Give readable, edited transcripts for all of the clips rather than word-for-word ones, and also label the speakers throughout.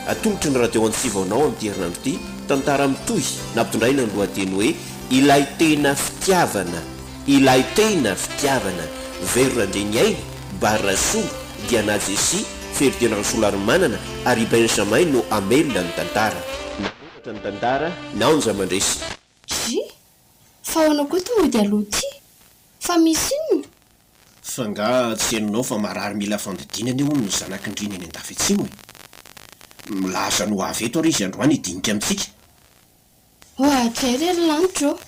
Speaker 1: Atolotry ny Radio Antsiva anao amin'ity herinandro ity, tantara mitohy nampitondraina ny lohateny hoe Ilay tena fitiavana, Ilay tena fitiavana, Vero Randreniaina, Bary Rasolo, Diana Jessie, Ferdinand Rasolarimanana ary i Benjamin no hamelona ny tantara. Nanoratra ny tantara, Naonja Mandresy.
Speaker 2: Dry, fa ahoana koa ity mody aloha ity? Fa misy inona?
Speaker 1: Fa nga tsy henonao fa marary mila fandidiana anie hono ny zanak'i Ndrina eny andafy atsimo e? Milaza ny ho avy eto ary izy androany hidinika amintsika.
Speaker 2: Oadray re ry lanitra ô!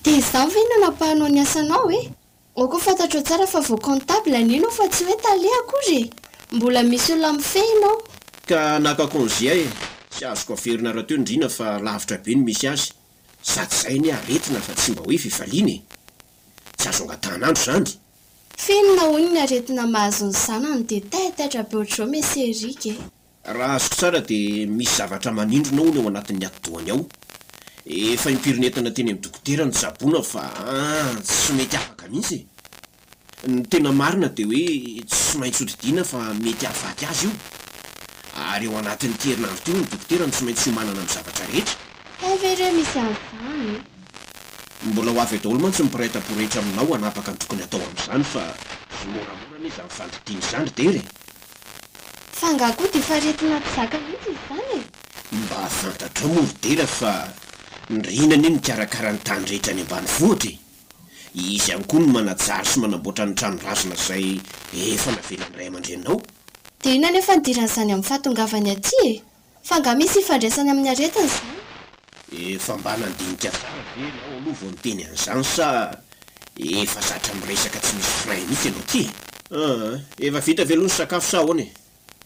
Speaker 2: Dia izany ve no anapahanao ny asanao e? Aoka ho fantatrao tsara fa vao comptable anie ianao fa tsy hoe tale akory e! Mbola misy olona mifehy ianao.
Speaker 1: Ka naka congé aho e! Tsy azoko averina rahateo Ndrina fa lavitra be no misy azy. Sady izay anie aretina fa tsy mba hoe fifaliana e! Tsy azo angatahan'andro izany.
Speaker 2: F'inona hono ny aretina mahazo ny zanany dia taitaitra be ohatr'izao Monsieur Eric e!
Speaker 1: Raha azoko tsara dia misy zavatra manindrona hono ao anatin'ny atidohany ao. Efa impiry nentina teny amin'ny dokotera notsaboina fa tsy mety afaka mihitsy e! Ny tena marina dia hoe tsy maintsy hodidiana fa mety hahafaty azy io. Ary ao anatin'ity herinandro ity hono dokotera no tsy maintsy hiomanana amin'ny zavatra rehetra.
Speaker 2: Hay ve re misy an'izany e!
Speaker 1: Mbola ho avy eo daholo mantsy ny mpiray tampo rehetra aminao hanapaka ny tokony hatao amin'izany fa tsy moramora anie izany fandidiana izany ry Dera e!
Speaker 2: Fa angaha koa dia efa aretina tsy zaka mihitsy izany e!
Speaker 1: Mba fantatrao moa ry Dera fa ny reny anie mikarakara ny tany rehetra any ambanivohitra e! Izy ihany koa no manajary sy manamboatra ny trano razana izay efa navelan'ny ray aman-dreninao.
Speaker 2: Dia inona anefa ny idiran'izany amin'ny fahatongavany aty e? Fa angaha misy ifandraisany amin'ny aretina izany?
Speaker 1: Efa mba nandinika tsara ve ianao aloha vao niteny an'izany sa efa zatra miresaka tsy misy frein mihitsy ianao ty e? Aa, efa vita ve aloha ny sakafo sa ahoana e?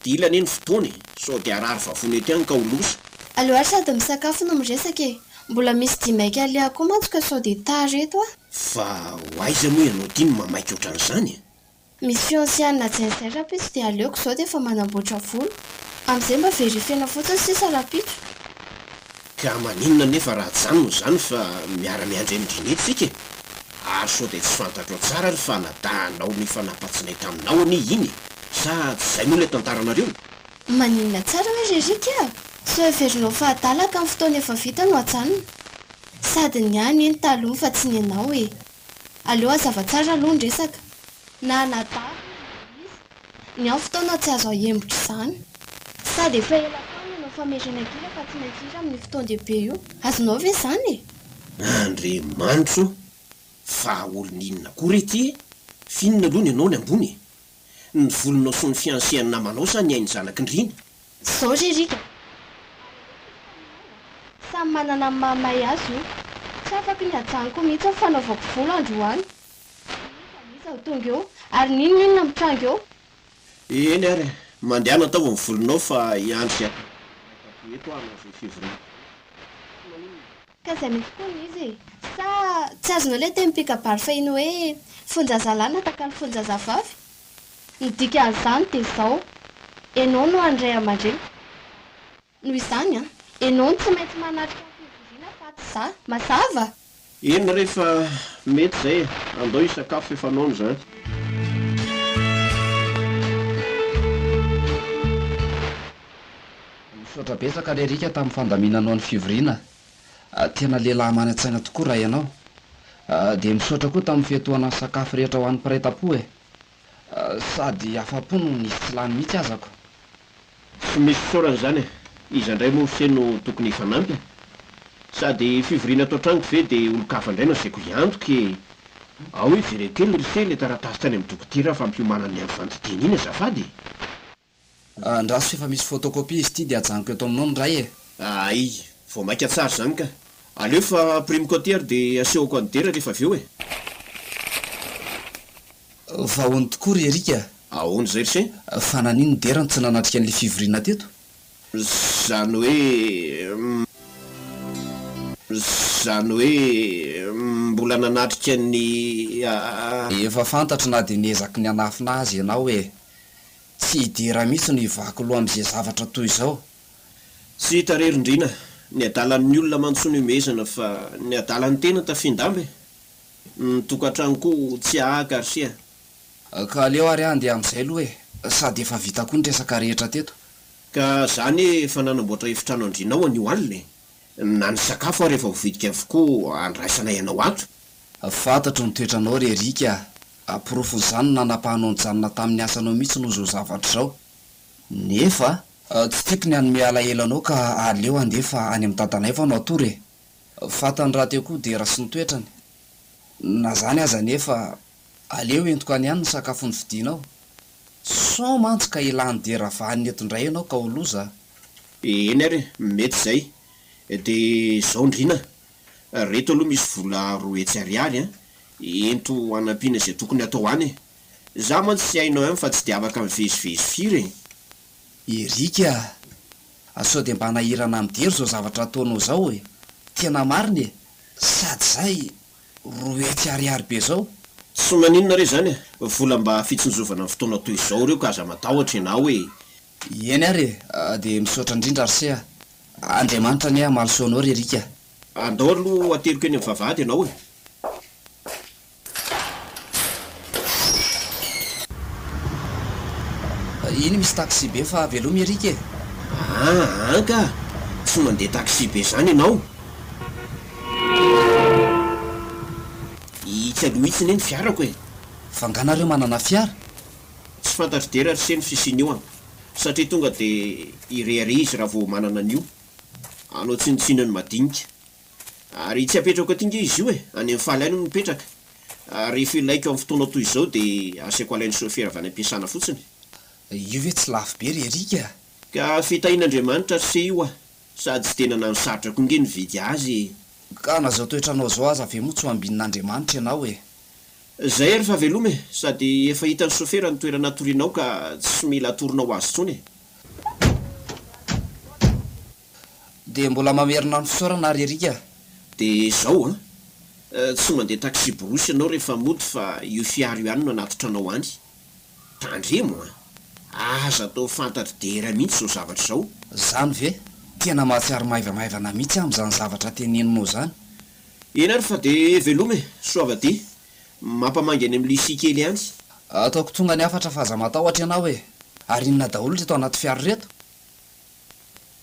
Speaker 1: Dila anie ny fotoana e, sao dia harary vavony eto ihany ka ho loza.
Speaker 2: Aleo ary sady misakafo no miresaka e! Mbola misy dia maika aleha koa mantsy ka sao dia tara eto aho.
Speaker 1: Fa ho aiza moa ianao ity no mamaika ohatran'izany e?
Speaker 2: Misy fianciana jenjay rapitso dia aleoko izao dia efa manamboatra volo. Amin'izay mba verifiena fotsiny sisa rapitso.
Speaker 1: Ka maninona anefa raha ajanona izany fa miara-miandry an'i Ndriana eto isika e? Ary sao dia tsy fantatrao tsara ary fa nadahanao nifanapa-tsinay taminao anie iny e? Sa tsy izay moa ilay tantaranareo?
Speaker 2: Maninona tsara hoe ry Eric a? Sao heverinao fa adala ka ny fotoana efa vita no ajanona? Sady ny ahy anie ny taloha fa tsy ny anao e! Aleo hazava tsara aloha ny resaka. Na anadahy na iza. Ny ahy fotoana tsy azo ahembotra izany. Sady efa ela koa aho nanao famerenakira fa tsy maintsy hira amin'io fotoan-dehibe io. Azonao ve izany e?
Speaker 1: Andriamanitro o! Fa olona inona koa re ity e? F'inona aloha ny anao ny ambony e? Ny volonao sy ny fiancé-n'ny namanao sa ny ain'ny zanak'i Ndrina?
Speaker 2: Zao ry Eric a! Ary aleo tsisy taminao a! Samy manana ny mahamay azy io. Tsy afaky ny hajanoko mihitsy ny fanaovako volo androany. N'iza n'iza ho tonga eo, ary n'inon'inona mitranga eo.
Speaker 1: Eny ary e! Mandehana ataovy ny volonao fa hiandry izay hahatongavan'ny mpiray tampo eto aho hanao izay fivoriana izay. Tsy maninona.
Speaker 2: Ka izay mihitsy koa ny izy e! Sa tsy azonao ilay teny mpikabary fahiny hoe fon-jazalahy natakalo fon-jazavavy? Ny dikan'izany dia izao, ianao no an'ny ray aman-dreniko fa tsy izaho. Noho izany an, ianao no tsy maintsy manatrika ny fivoriana fa tsy izaho. Mazava?
Speaker 1: Eny re fa mety izay e! Andao hisakafo efa noana izany.
Speaker 3: Misaotra betsaka ry Eric tamin'ny fandaminanao ny fivoriana. Tena lehilahy manan-tsaina tokoa raha ianao. Dia misaotra koa tamin'ny fiantohana ny sakafo rehetra ho an'ny mpiray tampo e. Sady afa-po no nisy tsy lany mihitsy azako.
Speaker 1: Tsy misy fisaorana izany e! Iza indray moa se no tokony hifanampy e? Sady fivoriana ato an-tranoko ve dia olon-kafa indray no asaiko hiantoka e! Ao hoe jereo kely ry se ilay taratasy tany amin'ny dokotera fampiomanana ny andro fandidiana iny azafady e!
Speaker 3: Andraso f'efa misy photocopie izy ity dia ajanoko eto aminao ny iray e!
Speaker 1: Hay, vao maika tsara izany ka! Aleo fa apirimiko aty ary dia asehoko an'i Dera rehefa avy eo e!
Speaker 3: Fa ahoana tokoa ry Eric a?
Speaker 1: Ahoana izay ry se?
Speaker 3: Fa naninona Dera no tsy nanatrika an'ilay fivoriana teto?
Speaker 1: Izany hoe, izany hoe mbola nanatrika ny.
Speaker 3: Efa fantatro na dia niezaky ny hanafina azy ianao e! Tsy i Dera mihitsy no hivaky loha amin'izay zavatra toy izao.
Speaker 1: Tsy hita re ry Ndriana, ny adalan'ny olona mantsy no ihomehezana fa ny adalan'ny tena tafian-damba e! Ny tokantrano koa tsy hahaka ry se a!
Speaker 3: Ka aleo ary aho handeha amin'izay aloha e! Sady efa vita koa ny resaka rehetra teto.
Speaker 1: Ka za anie efa nanamboatra efitrano andrianao anio alina e! Na ny sakafo ary efa voavidiko avokoa andraisanay anao ato.
Speaker 3: Fantatro ny toetranao ry Eric a! Porofon'izany ny nanapahanao nijanona tamin'ny asanao mihitsy noho izao zavatra izao. Nefa. Tsy tiako ny hanome alahelo anao ka aleo handeha fa any amin'i dadanay vao no hatory e! Fantany rahateo koa Dera sy ny toetrany. Na izany aza anefa, aleo entiko any ihany ny sakafo novidianao. Sao mantsy ka hilan'i Dera vaniny eto indray ianao ka ho loza a!
Speaker 1: Eny ary e, mety izay. Dia izao Ndriana a, reto aloha misy vola 200 ariary an, ento hanampiana izay tokony hatao any e. Za mantsy tsy hainao ihany fa tsy dia afaka mivezivezy firy e.
Speaker 3: Eric a! Sao dia mba hanahirana an'i Dera izao zavatra ataonao izao e! Tena marina e! Sady izay 200 ariary be izao.
Speaker 1: Tsy maninona re izany e! Vola mba fitsinjovana ny fotoana toy izao ireo ka aza matahotra ianao e!
Speaker 3: Eny ary e! Dia misaotra indrindra ry se a! Andriamanitra anie hamaly soa anao ry Eric a!
Speaker 1: Andao aloha ateriko eny amin'ny vavahady ianao e!
Speaker 3: Iny misy taxi be fa velomy Eric e!
Speaker 1: Aa an ka! Tsy mandeha taxi be zany ianao? Itsy aloha itsy anie ny fiarako e!
Speaker 3: Fa nga nareo manana fiara?
Speaker 1: Tsy fantatr'i Dera ry se ny fisian'io an! Satria tonga dia hirehareha izy raha vao manana an'io. Hanao tsinontsinona ny madinika. Ary tsy apetrako aty nge izy io e, any amin'ny faly any no mipetraka. Ary rehefa ilaiko amin'ny fotoana toy izao dia asaiko alain'ny sôfera avy any am-piasana fotsiny.
Speaker 3: Io ve tsy lafo be ry Eric a?
Speaker 1: Ka fitahian'Andriamanitra ry se io a! Sady tsy dia nanano sarotra koa nge nividy azy e!
Speaker 3: Ka na izao toetranao izao aza ve moa tsy ho ambinin'Andriamanitra ianao e?
Speaker 1: Zay ary fa veloma e! Sady efa hitan'ny sôfera ny toerana atorianao ka tsy mila atoronao azy intsony e!
Speaker 3: Dia mbola mamerina ny fisaorana ary Eric a!
Speaker 1: Dia izao an! Tsy mandeha taxi-brousse ianao rehefa mody fa io fiara io ihany no hanatitra anao any. Tandremo an! Aza atao fantatr'i Dera mihitsy izao zavatra izao.
Speaker 3: Izany ve? Tena mahatsiaro maivamaivana mihitsy aho amin'izany zavatra teneninao izany.
Speaker 1: Eny ary fa dia veloma e! Soavadia! Mampamangy any amin'i Lucie kely any.
Speaker 3: Ataoko tonga ny hafatra fa aza matahotra ianao e! Ary inona daholo ireto anaty fiara ireto?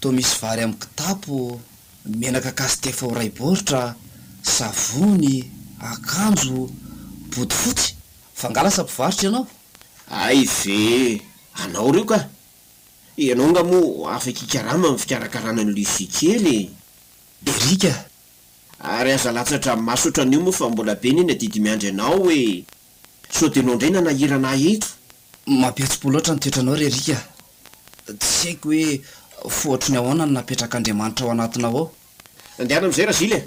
Speaker 3: Toa misy vary amin'ny kitapo, menaka kastefo iray baoritra, savony, akanjo, bodofotsy. Fa nga lasa mpivarotra ianao?
Speaker 1: Hay ve! Anao ireo ka! Ianao nga moa afaka hikarama amin'ny fikarakarana an'i Lucie kely e!
Speaker 3: Eric a!
Speaker 1: Ary aza latsa-dranomaso ohatran'io moa fa mbola be anie ny adidy miandry anao e! Sao dia ianao indray nanahirana ahy eto?
Speaker 3: Mampihetsi-po loatra ny toetranao ry Eric a! Tsy haiko hoe fo ohatry ny ahoana no napetrak'Andriamanitra ao anatinao ao.
Speaker 1: Andehana amin'izay Razily a!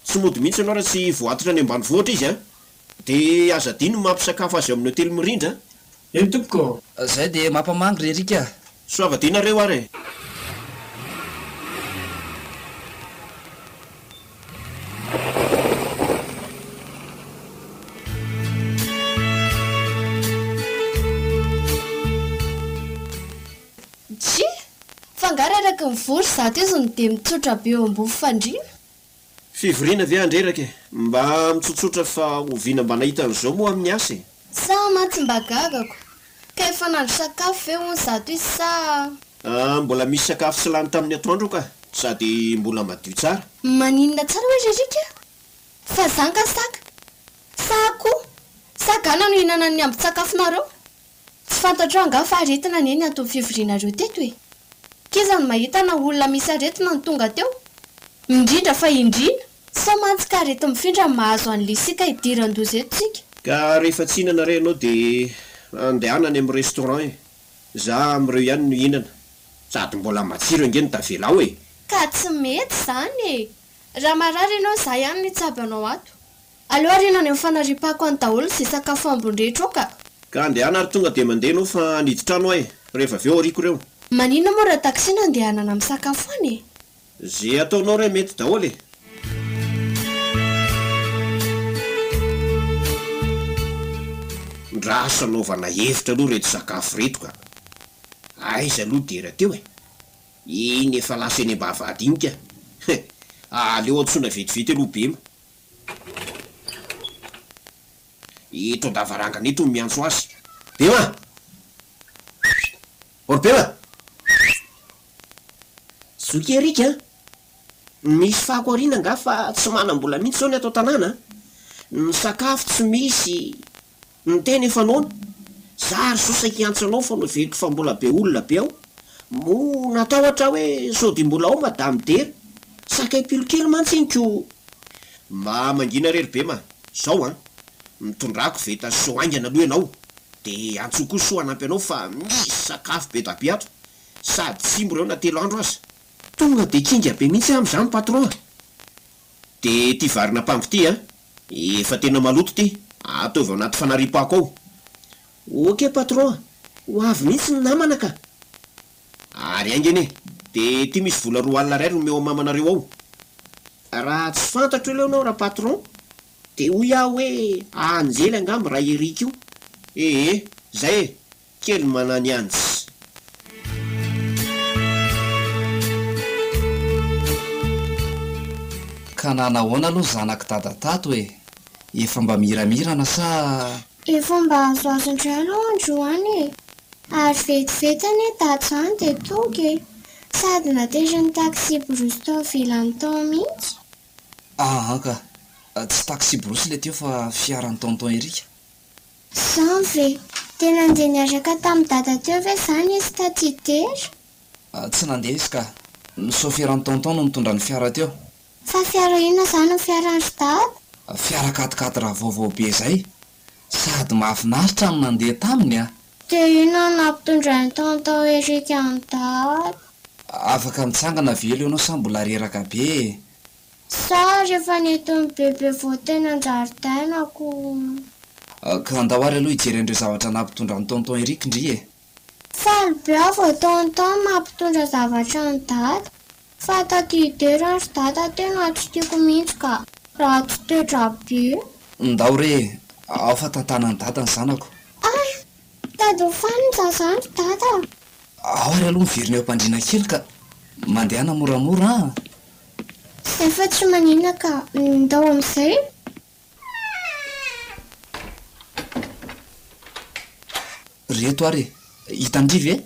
Speaker 1: Tsy mody mihitsy ianao raha tsy voatitra any ambanivohitra izy a! Dia aza adino ny mampisakafo azy ao amin'ny hotely Mirindra a!
Speaker 4: Eny tompoko.
Speaker 3: Zay dia mampamangy ry Eric a!
Speaker 1: Soavadia nareo ary e!
Speaker 2: Dji! Fa nga reraky ny vory zato izy no dia mitsotra be eo ambony fandriana?
Speaker 1: Fivoriana ve handreraka e? Mba mitsotsotra fa oviana mba nahita an'izao moa amin'ny asa e?
Speaker 2: Sa mantsy mba gagako. Ka efa nandro sakafo ve hono zato izy sa.
Speaker 1: Ah, mbola misy sakafo tsy lany tamin'ny atoandro ka! Sady mbola madio tsara.
Speaker 2: Maninona tsara hoe ry Eric a? Fa za nga saka? Sa akoho? Sa gana no ihinanan'ny ambin-tsakafonareo? Tsy fantatrao angaha fa aretina anie ny anton'ny fivorianareo teto e! K'iza no mahita na olona misy aretina no tonga teo? Indrindra fa indrina! Sao mantsy ka areti-mifindra no mahazo an'i Lucie ka hidiran-doza eto tsika?
Speaker 1: Ka rehefa tsy hihinana re ianao dia andehana any amin'ny restaurant e! Za amin'ireo ihany no hihinana. Sady mbola matsiro ange ny tavela ao e!
Speaker 2: Ka tsy mety izany e! Raha marary ianao za ihany no hitsabo anao ato. Aleo ariana any amin'ny fanariam-pako any daholo izay sakafo ambiny rehetra ao ka!
Speaker 1: Ka andehana ary tonga dia mandeha ianao fa hanidy trano aho e! Rehefa avy eo aoriako ireo.
Speaker 2: Maninona moa raha taxi no andehanana misakafo any e?
Speaker 1: Ze ataonao re mety daholo e! Ndraso anaovana hevitra aloha ireto sakafo ireto ka! Aiza aloha dera teo e! Iny efa lasa eny am-bavahady iny ka! He! Aleo antsoina vetivety aloha Bema. Eto an-davarangana eto no miantso azy. Bema! Ô ry Bema! Zoky Eric a! Misy fako aoriana angaha fa tsy manam-bola mihitsy izao ny ato an-tanàna a! Ny sakafo tsy misy, ny tena efa noana. Za ary zao saika hiantso anao fa noheveriko fa mbola be olona be ao. Moa natahotra aho hoe sao dia mbola ao Madame Dera. Sakay pilo kely mantsy iny ko! Mba mangina re ry Bema a! Zao an! Mitondrako veta soa haingana aloha ianao dia antsoy koa soa hanampy anao fa misy sakafo be da be ato sady tsy mbo reo na telo andro aza. Tonga dia kinga be mihitsy aho amin'izany patron a! Dia ity varin'ampango ity an! Efa tena maloto ity, ataovy ao anaty fanariam-pako ao. Ok patron a! Ho avy mihitsy ny namana ka! Ary haingana e! Dia ity misy vola 20 ariary omeo an'i mamanareo ao. Raha tsy fantatro aloha ianao ra-patron dia hoy aho hoe anjely angamba ra Eric io. Ee, zay e! Kely manany anjy.
Speaker 3: Ka nanahoana aloha zanak'i dada tato e? Efa mba miramirana sa?
Speaker 4: Efa mba azoazo indray aloha androany e! Ary vetivety anie dada izany dia tonga e! Sady naterin'ny taxi-brousse tao ivelany tao mihitsy.
Speaker 3: Aa ka! Tsy taxi-brousse ilay teo fa fiaran'i tonton Eric.
Speaker 4: Zany ve? Dia nandeha niaraka tamin'i dada teo ve zany izy taty Dera?
Speaker 3: Tsy nandeha izy ka. Ny saoferan'i tonton no nitondra ny fiara teo.
Speaker 4: Fa fiara inona zany no fiaran-dry dada?
Speaker 3: Fiara quatre-quatre vaovao be izay. Sady mahafinaritra ny nandeha taminy a!
Speaker 4: Dia inona no nampitondrain'i tonton Eric an'i dada?
Speaker 3: Afaka mitsangana ve aloha ianao sa mbola reraka be e?
Speaker 4: Sa rehefa nentin'i bebe vao teny an-jaridaina ko.
Speaker 3: Ka andao ary aloha hijery an'ireo zavatra nampitondra an'i tonton Eric ndry e!
Speaker 4: Faly be aho vao tonton mampitondra zavatra an'i dada. Fa taty Idera ry dada tena tsy tiako mihitsy ka! Ratsy toetra be.
Speaker 3: Ndao re e! Ao fa tantanan'i dada ny zanako.
Speaker 4: Ay! Tady ho fanina izany ry dada a!
Speaker 3: Ao ary aloha miverina eo am-pandriana kely ka! Mandehana moramora an!
Speaker 4: Efa tsy maninona ka, ndao amin'izay.
Speaker 3: Reto ary e! Hitan-dry ve?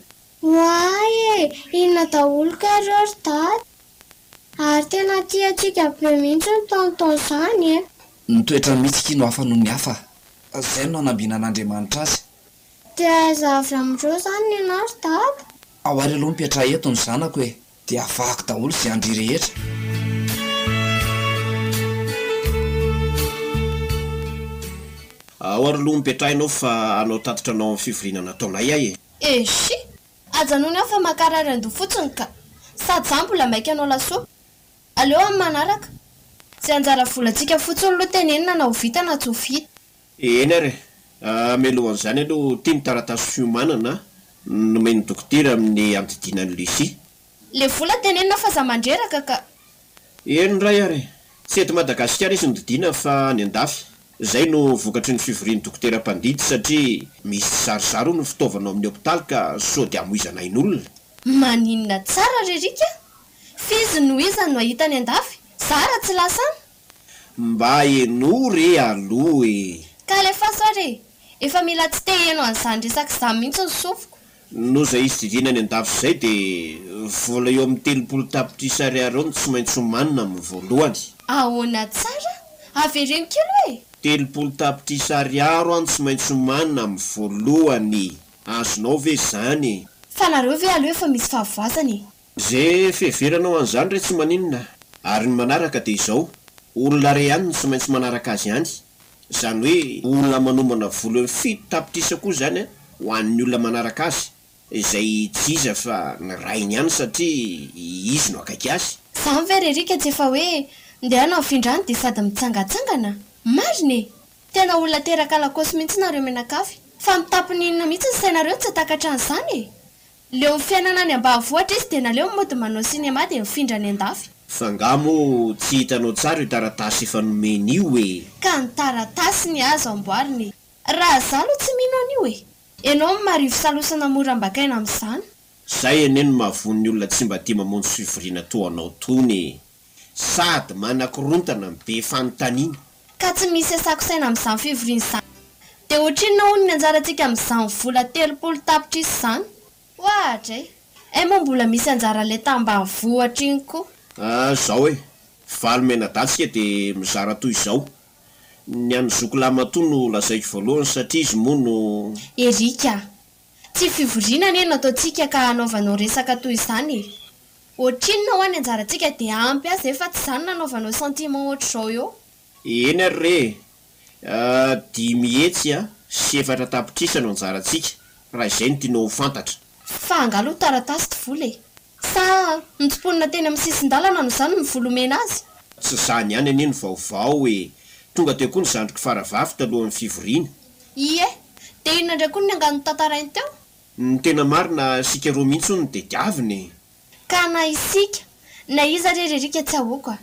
Speaker 4: Oay e! Inona daholo kay ireo ry dada? Ary tena tia antsika be mihitsy ny tonton izany e!
Speaker 3: Ny toetra mihitsy no hafa noho ny hafa. Izay no nanambinan'Andriamanitra azy.
Speaker 4: Dia aiza avy amin'ireo izany ny anah ry dada?
Speaker 3: Ao ary aloha mipetraha eto ny zanako e! Dia avahako daholo izay andry rehetra.
Speaker 1: Ao ary aloha mipetraha ianao fa hanao tatitra anao amin'ny fivoriana nataonay aho e!
Speaker 2: Eshi! Ajanony aho fa mankarary andoha fotsiny ka! Sady za mbola maika hanao lasopy. Aleo amin'ny manaraka. Izay anjara volantsika fotsiny aloha tenenina na ho vita na tsy ho vita.
Speaker 1: Eny ary e! Mialohan'izany aloha ity ny taratasy fiomanana nomen'ny dokotera amin'ny handidiana an'i Lucie.
Speaker 2: Le vola tenenina fa za mandreraka ka!
Speaker 1: Eny ray ary e! Tsy eto Madagasikara izy no didiana fa any andafy. Izay no vokatry ny fivorian'ny dokotera mpandidy satria misy tsizarizary hono ny fitaovana ao amin'ny hopitaly ka sao dia hamoizana ain'olona.
Speaker 2: Maninona tsara ry Rika a! F'izy no iza no hahita any andafy? Za raha tsy lasa any!
Speaker 1: Mba henoy re aloha e!
Speaker 2: Ka alefaso ary e! Efa mila tsy te hiheno an'izany resaka izany mihitsy ny sofiko.
Speaker 1: Noho izay izy didiana any an-dafy izay dia vola eo amin'ny 30 tapitrisa ariary eo no tsy maintsy omanina amin'ny voalohany.
Speaker 2: Ahoana tsara? Avereno kely hoe?
Speaker 1: 30 tapitrisa ariary no tsy maintsy omanina amin'ny voalohany. Azonao ve izany e?
Speaker 2: Fa nareo ve aloha efa misy fahavoazana e?
Speaker 1: Ze fiheveranao an'izany re tsy maninona. Ary ny manaraka dia izao, olona re ihany no tsy maintsy manaraka azy any. Izany hoe olona manombana vola eo fito tapitrisa koa izany ho an'ny olona manaraka azy, izay tsy iza fa ny rainy ihany satria izy no akaiky azy.
Speaker 2: Zany ve ry Eric tsy efa hoe ndeha hanao fihindrany dia sady mitsangatsangana? Marina e! Tena olona teraka lakôsy mihitsy nareo mianakavy. Fa mitapy ny inona mihitsy ny sainareo tsy hatakatra an'izany e! Leo ny fiainana any ambanivohitra izy dia naleony mody manao cinéma dia mifindra any andafy.
Speaker 1: Fa nga moa tsy hitanao tsara io taratasy efa nomeny io e?
Speaker 2: Ka ny taratasy ny azo amboarina e! Raha za aloha tsy mino an'io e! Enao no marivo salosana mora ambakaina amin'izany.
Speaker 1: Zay anie no mahavoa ny olona tsy mba tia mamonjy fivoriana toa anao tony e! Sady manakorontana no be fanontaniana.
Speaker 2: Ka tsy misy asako saina amin'izany fivoriana izany. Dia ohatrinona hono ny anjarantsika amin'izany vola 30 tapitrisa izany? Oadray! Hay moa mbola misy anjaran'ilay tambanivohitra iny koa.
Speaker 1: Ah, zao e! Valo mianadahy tsika dia mizara toy izao. Ny an'i zoky lahimatoa no lazaiko voalohany satria izy moa no.
Speaker 2: Eric a! Tsy fivoriana anie no ataontsika ka hanaovanao resaka toy izany e! Ohatrinona hoa ny anjarantsika dia ampy ahy izay fa tsy izany no hanaovanao sentiment ohatr'izao eo.
Speaker 1: Eny ary re e! 405 tapitrisa no anjarantsika raha izay no tianao ho fantatra.
Speaker 2: Fa angaha aloha taratasy ty vola e! Sa notsimponina teny amin'ny sisin-dalana no izany ny vola omena azy?
Speaker 1: Tsy izany ihany anie no vaovao e! Tonga teo koa ny zandriko faravavy talohan'ny fivoriana.
Speaker 2: Ie! Dia inona indray koa ny angano notantarainy teo?
Speaker 1: Ny tena marina, isika roa mihitsy hono no tediavina e!
Speaker 2: Ka na isika, na iza re ry Eric tsy ahoako a!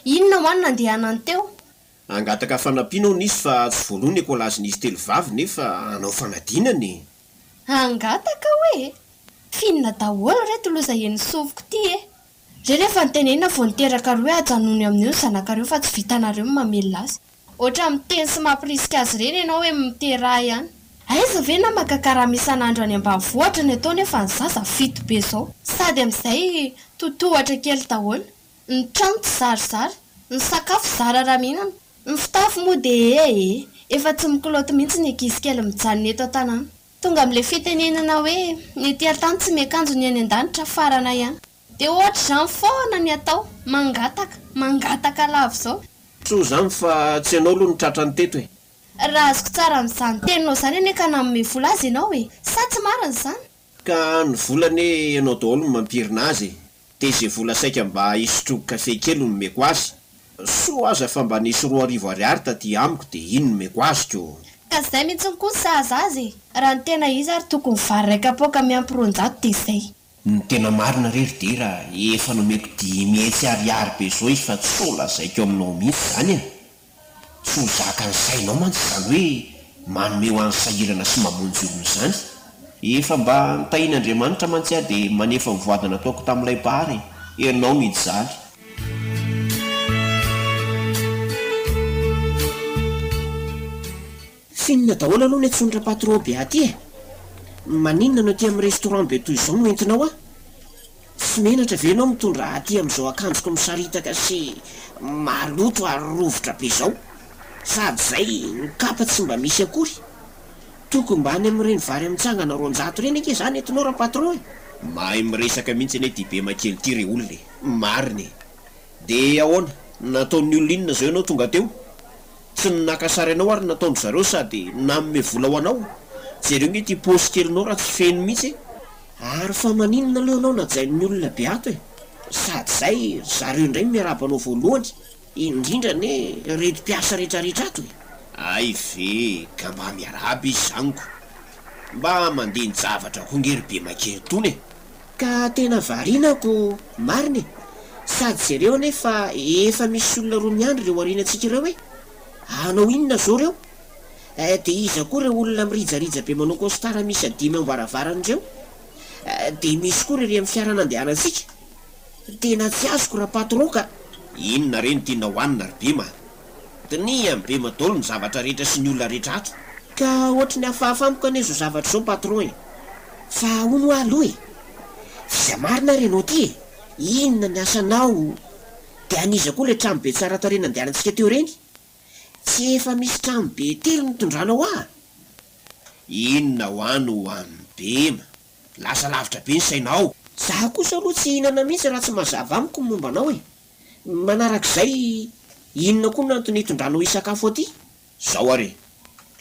Speaker 2: Inona hoa no nandehanany teo?
Speaker 1: Hangataka fanampiana hono izy fa tsy voaloa ny ekolazin'izy telovavy nefa hanao fanadinana e!
Speaker 2: Hangataka hoe? F'inona daholo reto loza henon'ny sofiko ty e! Re rehefa notenenina vao niteraka roa hoe ajanony amin'io ny zanakareo fa tsy vitanareo ny mamelona azy. Ohatran'ny miteny sy mampirisika azy ireny ianao hoe miteraha ihany. Aiza ve nama ka karama isan'andro any ambanivohitra ny atao nefa ny zaza fito be zao. Sady amin'izay totohatra kely daholo. Ny trano tsy zarizary, ny sakafo zara raha mihinana. Ny fitafy moa dia ee ee, efa tsy mikilaoty mihitsy ny ankizy kely mijanona eto an-tanàna. Tonga amin'ilay fitenenana hoe ny ety an-tany tsy miakanjo ny any an-danitra farana ihany. Dia ohatr'izany foana ny atao, mangataka, mangataka lava izao.
Speaker 1: Soa izany fa tsy ianao aloha no tratrany teto e.
Speaker 2: Raha azoko tsara amin'izany teninao izany anie ka nanome vola azy ianao e! Sa tsy marina izany?
Speaker 1: Ka ny vola anie ianao daholo no mampirina azy e. Dia izay vola saika mba hisotroako kafe kely no nomeko azy. Soa aza fa mba nisy 2000 ariary taty amiko dia iny nomeko azy ko.
Speaker 2: Ka zay mihitsiny koa ny sahaza azy e! Raha ny tena izy ary tokony vary iray kapoaka miampy 200 dia izay.
Speaker 1: Ny tena marina re ry Dera efa nomeko 500 ariary be zao izy fa tsy ho lazaiko aminao mihitsy izany e! Tsy ho zakan'ny sainao mantsy izany hoe manome ho an'ny sahirana sy mamonjy olona izany. Efa mba notahian'Andriamanitra mantsy aho dia manefa ny voady nataoko tamin'ilay Mpahary e! Ianao mijaly. F'inona daholo aloha ny antsoin'i Rapatron be aty e? Maninona no aty amin'ny restaurant be toy izao no entinao ahy? Tsy menatra ve ianao mitondra ahy aty amin'izao akanjoko misaritaka sy maloto ary rovitra be izao? Sady izay ny kapa tsy mba misy akory. Tokony mba any amin'ireny vary mitsangana 200 ireny ange izany entinao Rapatron e! Mahay miresaka mihitsy anie ity Bema kely ity ry olona e! Marina e! Dia ahoana? Nataon'ny olona inona izao ianao tonga teo? Tsy ny naka sary anao ary nataon-dry zareo sady nanome vola ho anao? Jereo nge ity paosy kelinao raha tsy feno mihitsy e! Ary fa maninona aloha ianao najain'ny olona be ato e? Sady izay ry zareo indray no miarahaba anao voalohany, indrindra anie ireto mpiasa rehetrarehetra ato e! Hay ve ka mba miarahaba izy izany ko! Mba mandini-javatra koa nge ry Bemakely tony e!
Speaker 5: Ka tena variana ko marina e! Sady jereo anie fa efa misy olona roa miandry ireo aorianantsika ireo e! Hanao inona zao reo? Eh dia iza koa ireo olona mirijarija be manao costard miisa dimy ao am-baravarana ireo? Eh dia misy koa irery amin'ny fiara nandehanantsika? Tena tsy azoko ra-patron ka!
Speaker 1: Inona re no tianao hanina ry Bema? Dinihan'i Bema daholo ny zavatra rehetra sy ny olona rehetra ato.
Speaker 5: Ka ohatry ny hafahafa amiko anie izao zavatra izao patron e! Fa hono hoa aloha e! F'iza marina ary ianao ity e? Inona ny asanao? Dia an'iza koa ilay trano be tsara tarehy nandehanantsika teo ireny? Tsy efa misy trano be telo nitondranao ahy?
Speaker 1: Inona hoa no hohanin'i Bema? Lasa lavitra be ny sainao.
Speaker 5: Za kosa aloha tsy hihinana mihitsy raha tsy mazava amiko ny momba anao e! Manarak'izay, inona koa no antony hitondranao hisakafo aty?
Speaker 1: Zao ary e!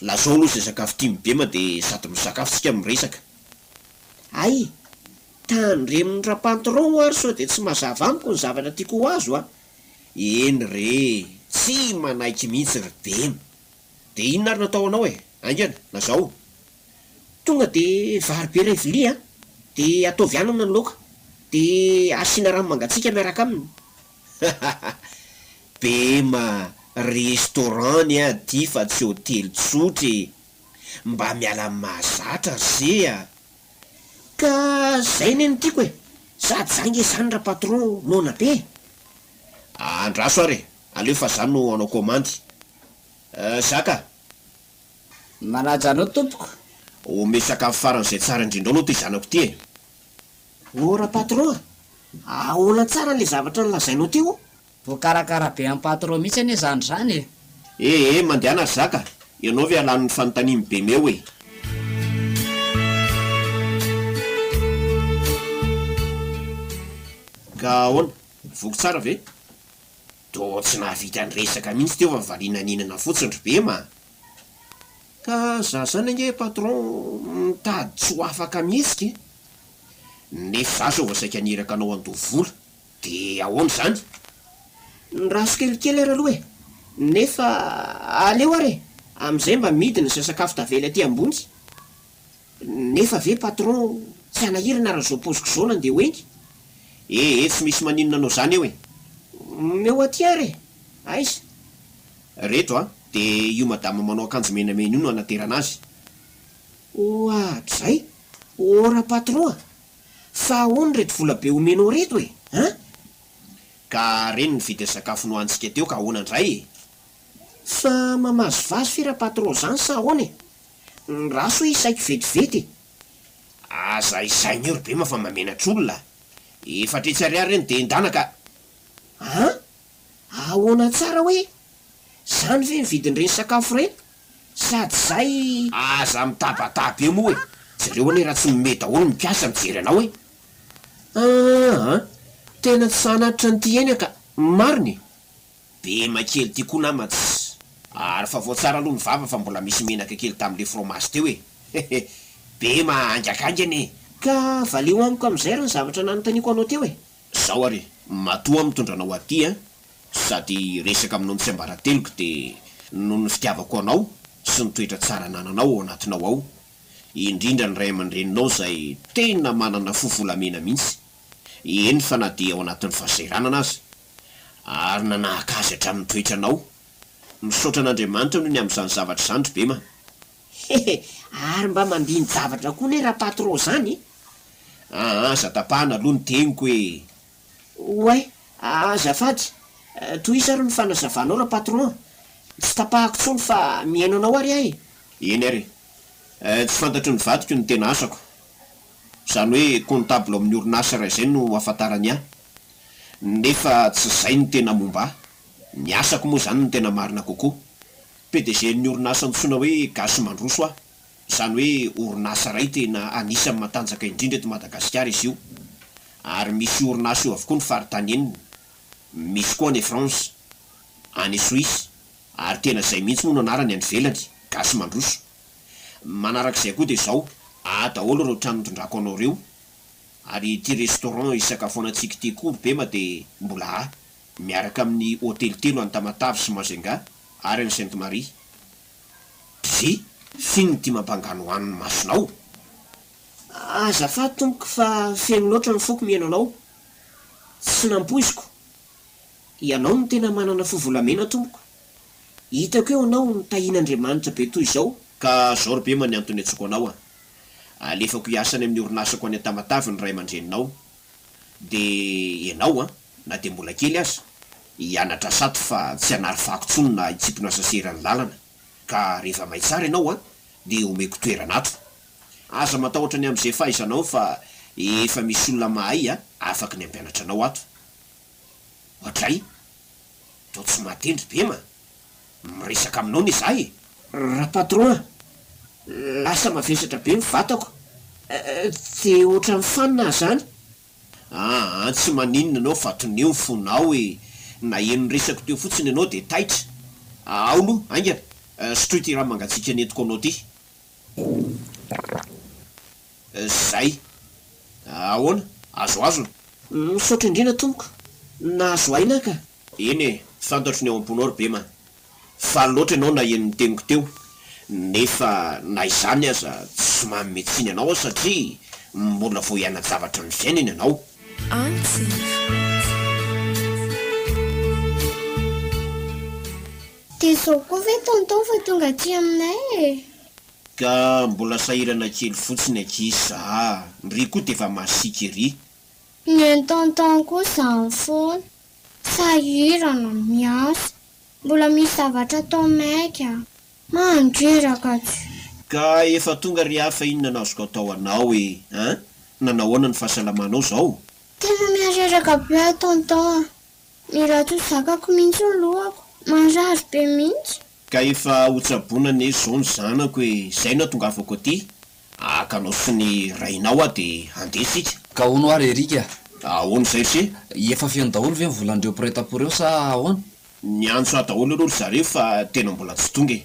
Speaker 1: Lazao aloha izay sakafo tian'i Bema dia sady misakafo tsika no miresaka.
Speaker 5: Hay! Tandremo ny rapantron ary sao dia tsy mazava amiko ny zavatra tiako ho azo a!
Speaker 1: Eny re e! Tsy manaiky mihitsy ry Bema. Dia inona ary no atao anao e? Haingana, lazao.
Speaker 5: Tonga dia vary be iray vilia a! Dia ataovy anana ny laoka. Dia asiana rano mangatsiaka miaraka aminy.
Speaker 1: Bema, restaurant anie aty fa tsy hotely tsotra e! Mba miala amin'ny mahazatra ry se a!
Speaker 5: Ka zay anie no tiako e! Sady za nge zany ra patron noana be e!
Speaker 1: Andraso ary e! Aleo fa za no hanao komandy. Zaka!
Speaker 6: Manaja anao tompoko.
Speaker 1: Omeo sakafo faran'izay tsara indrindra ao aloha ity zanako ity e!
Speaker 5: Ô ra-patron a! Ahoana tsara ilay zavatra nolazainao teo?
Speaker 6: Voakarakara be an'i patron mihitsy anie zandry zany e!
Speaker 1: Eh eh mandehana ry zaka, ianao ve halan'ny fanontanian'i Bemeo e! Ka ahoana? Voky tsara ve? Toa tsy nahavita niresaka mihitsy teo fa variana nihinana fotsiny ry Bema a! Ka za zany ange patron mitady tsy ho afaka mihetsika e! Nefa za zao vao saika niraka anao handoa vola de ahoana izany?
Speaker 5: Nraso kelikely ary aloha e! Nefa aleo ary e! Amin'izay mba midina izay sakafo tavela aty ambony. Nefa ve patron tsy hanahirana raha zao paoziko zao nandeha ho eny?
Speaker 1: Eh eh tsy misy maninona anao zany eo e!
Speaker 5: Omeo aty ary e! Aiza?
Speaker 1: Reto a! De io madama manao akanjo menamena io no anaterana azy.
Speaker 5: Oadray! Ô ra-patron a! Fa ahoana ireto vola be omenao ireto e? An?
Speaker 1: Ka reny ny vidin'ny sakafo nohanintsika teo ka ahoana indray e?
Speaker 5: Fa mamazivazy ve ra-patron zany sa ahoana e? Ndraso hoe isaiko vetivety e!
Speaker 1: Aza isaina eo ry Bema fa mamenatra olona a! Efatretsy ariary ireny dia endana ka!
Speaker 5: An? Ahoana tsara hoe? Zany ve ny vidin'ireny sakafo ireny? Sady zay.
Speaker 1: Aza mitabataba eo moa e! Jereo anie raha tsy mimehy daholo ny mpiasa mijery anao e!
Speaker 5: Aa! Tena tsy sahanatitra an'ity eny ka! Marina e!
Speaker 1: Bema kely ty koa nama tss! Ary fa vao tsara aloha ny vava fa mbola misy menaka kely tamin'le fromage teo e! Hehe! Bema haingakaingana e!
Speaker 5: Ka valio amiko amin'izay ary ny zavatra nanontaniako anao teo e!
Speaker 1: Zao ary e! Matoa aho mitondra anao aty an! Sady hiresaka aminao ny tsiambarateloko dia noho ny fitiavako anao sy ny toetra tsara anananao ao anatinao ao, indrindra ny ray aman-dreninao izay tena manana fo volamena mihitsy, eny fa na dia ao anatin'ny fahasahiranana aza, ary nanahaka azy hatramin'ny toetranao. Misaotra an'Andriamanitra noho ny amin'izany zavatra izany ry Bema.
Speaker 5: Hehe, ary mba mandini-javatra koa anie ra-patron zany e!
Speaker 1: Aa, aza tapahana aloha ny teniko e!
Speaker 5: Oay, azafady, tohizo ary ny fanazavanao ra-patron a! Tsy tapahako intsony fa mihaino anao ary aho e!
Speaker 1: Eny ary e! Tsy fantatry ny vadiko ny tena asako. Izany hoe comptable ao amin'ny orinasa iray izay no ahafantarany ahy. Nefa tsy izay no tena momba ahy. Ny asako moa izany no tena marina kokoa. PDG-n'ny orinasa antsoina hoe Gasy Mandroso aho. Izany hoe orinasa iray tena anisan'ny matanjaka indrindra eto Madagasikara izy io. Ary misy io orinasa io avokoa ny faritany enina. Misy koa any France, any Suisse, ary tena izay mihitsy moa no anarany any ivelany, Gasy Mandroso. Manarak'izay koa dia izao, ahy daholo ireo trano nitondrako anao ireo, ary ity restaurant isakafoanantsika ity koa ry Bema dia mbola ahy, miaraka amin'ny hotely telo any Tamatave sy Majunga ary any Sainte Marie. Dry, f'inona ity mampanganohano ny masonao?
Speaker 5: Azafady tompoko fa feno loatra ny foko mihaino anao. Tsy nampoiziko. Ianao no tena manana fo volamena tompoko. Hitako eo anao notahian'Andriamanitra be toy izao.
Speaker 1: Ka zao ry Bema ny antony iantsoako anao a! Alefako hiasa any amin'ny orinasako any Tamatave ny ray aman-dreninao. Dia ianao an, na dia mbola kely aza, hianatra sato fa tsy hanary fako intsony na hitsimpona sase eran'ny lalana. Ka rehefa mahay tsara ianao an, dia omeko toerana ato. Aza matahotra ny amin'izay fahaizanao fa efa misy olona mahay an, afaky ny hampianatra anao ato. Oadray! Toa tsy mahatendry Bema? Miresaka aminao ne za e!
Speaker 5: Ra-patron a! Lasa mavesatra be ny vatako, dia ohatran'ny fanina aho zany.
Speaker 1: Aa tsy maninona ianao fa toneo ny fonao e! Naheno ny resako teo fotsiny ianao dia taitra. Ao aloha, haingana, sotroy ity rano mangatsiaka nentiko anao ity. Zay. Ahoana? Azoazona?
Speaker 5: Misaotra indrindra tompoko, nahazo aina ka.
Speaker 1: Eny e, fantatro ny ao am-ponao ry Bema. Faly loatra ianao naheno ny teniko teo, nefa na izany aza tsy manome tsiny anao aho satria mbola vao hiana-javatra ny fiainana ianao.
Speaker 2: Antsiva. Dia izao koa ve tonton vao tonga aty aminay e?
Speaker 1: Ka mbola sahirana kely fotsiny ankizy za a! Ndry koa dia efa masiaka ery.
Speaker 4: Ny an'i tonton koa izany foana. Sahirana, miasa. Mbola misy zavatra atao maika. Mandreraka tsy.
Speaker 1: Ka efa tonga ry ahy fa inona no azoko atao anao e! An? Nanao ahoana ny fahasalamanao izao?
Speaker 4: Tena mihareraka be aho tonton a! Mila tsy ho zakako mihitsy ny lohako, marary be mihitsy.
Speaker 1: Ka efa ho tsaboina anie izao ny zanako e! Izay no atongavako aty, haka anao sy ny rainao aho dia handeha isika.
Speaker 3: Ka hono hoa ry Eric a!
Speaker 1: Ahoana izay ry se?
Speaker 3: Efa feno daholo ve ny volan'ireo mpiray tampo ireo sa ahoana?
Speaker 1: Niantso ahy daholo aloha ry zareo fa tena mbola tsy tonga e!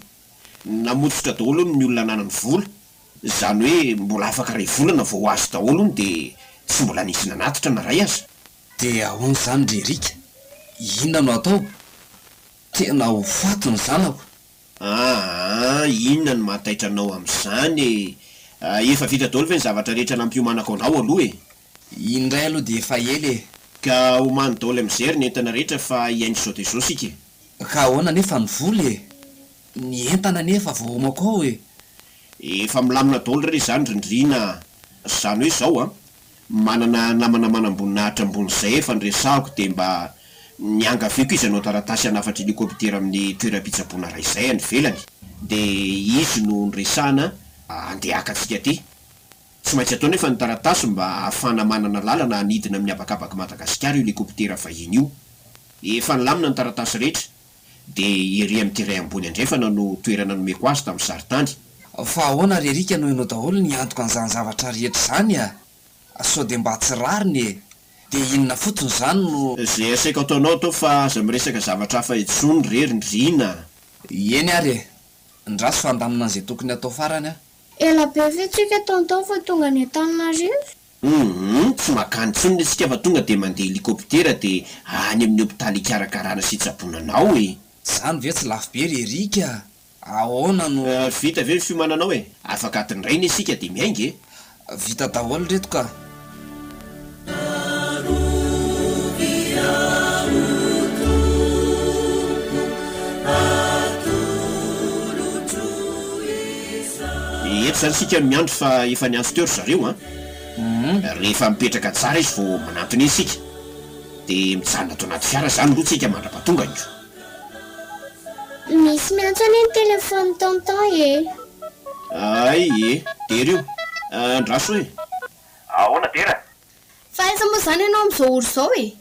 Speaker 1: Namotsotra daholo hono ny olona ananany vola, izany hoe mbola afaka iray volana vao ho azo daholo hono dia tsy mbola nisy nanatitra na iray aza.
Speaker 3: Dia ahoana izany ry Eric? Inona no atao? Tena ho faty ny zanako.
Speaker 1: Aa, inona no mahataitra anao amin'izany e? Efa vita daholo ve ny zavatra rehetra nampiomanako anao aloha e?
Speaker 3: Iny indray aloha dia efa ela e!
Speaker 1: Ka omano daholo amin'izay ry ny entana rehetra fa hihaino izao dia izao isika e!
Speaker 3: Ka ahoana anefa ny vola e? Ny entana anie efa voaomako ao e!
Speaker 1: Efa milamina daholo re izany ry Ndriana a! Izany hoe izao an, manana namana manamboninahitra ambony izay efa niresahako dia mba niangaviako izy hanao taratasy hanafatra helicoptera amin'ny toeram-pitsaboana iray izay any ivelany dia izy no niresahana handeha haka antsika aty. Tsy maintsy atao nefa ny taratasy mba hahafahana manana lalana hanidina amin'ny habakabak'i Madagasikara io helicoptera vahiny io. Efa nilamina ny taratasy rehetra Dia ery amin'ity iray ambony andrefana no toerana nomeko azy tamin'ny sarintany.
Speaker 3: Fa ahoana ry Eric no ianao daholo niantoka an'izany zavatra rehetra izany a? Sao dia mba tsy rariny e? Dia inona fotsiny izany no.
Speaker 1: Izay asaiko ataonao atao fa aza miresaka zavatra hafa intsony re ry Ndriana a!
Speaker 3: Eny ary e! Ndraso fa handamina an'izay tokony hatao farany aho.
Speaker 4: Ela be ve tsika tonton vao tonga any Antananarivo?
Speaker 1: Humm tsy makany intsony le tsika fa tonga de mandeha helicoptera de any amin'ny hopitaly hikarakarana sy hitsaboana anao e!
Speaker 3: Zany ve tsy lafo be ry Eric a! Ahoana no.
Speaker 1: Vita ve ny fiomananao e? Afaka adiny iray anie isika de miainga e!
Speaker 3: Vita daholo reto ka!
Speaker 1: Eto izany isika no miandry fa efa niantso teo ry zareo an! Rehefa mipetraka tsara izy vao manantona eny isika. Dia mijanona ato anaty fiara izany aloha tsika mandra-pahatongany ko.
Speaker 4: Misy miantso anie ny telephone tonton e!
Speaker 1: Hay e! Dera io! Andraso e! Ahoana Dera?
Speaker 2: Fa aiza moa izany ianao amin'izao ora izao e?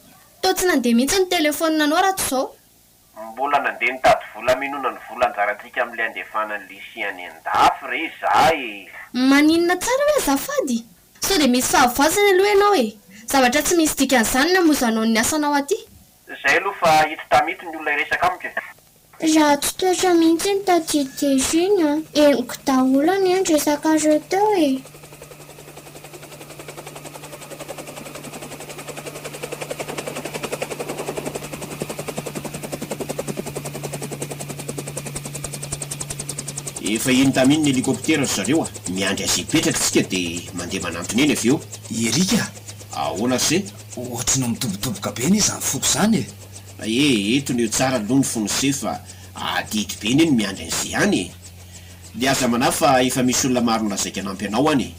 Speaker 2: Toa tsy nandeha mihitsy ny telephone-nao raha tsy izao.
Speaker 1: Mbola nandeha nitady vola hamenoana ny vola anjarantsika amin'ilay handefana an'i Lucie any an-dafy re za e!
Speaker 2: Maninona tsara hoe azafady? Sao dia misy fahavoazana aloha ianao e! Zavatra tsy misy dikan'izany ny hamozanao ny asanao aty.
Speaker 1: Zay aloha fa ito tamy ito ny olona hiresaka amiko e!
Speaker 4: Ratsy toetra mihitsy iny tadidy iny an! Henoko daholo anie ny resakareo teo e!
Speaker 1: Efa iny tamin ny helicoptera ry zareo a! Miandry azy hipetraka tsika de mandeha manantona eny avy eo.
Speaker 3: Eric a!
Speaker 1: Ahoana ry se?
Speaker 3: Ohatry ny midobodoboka be anie izany foko izany e!
Speaker 1: Eh, eto ny eo tsara aloha ny fon'se fa adidy be anie ny miandry an'se any e! Dia aza manahy fa efa misy olona maro nolazaiko hanampy anao any e!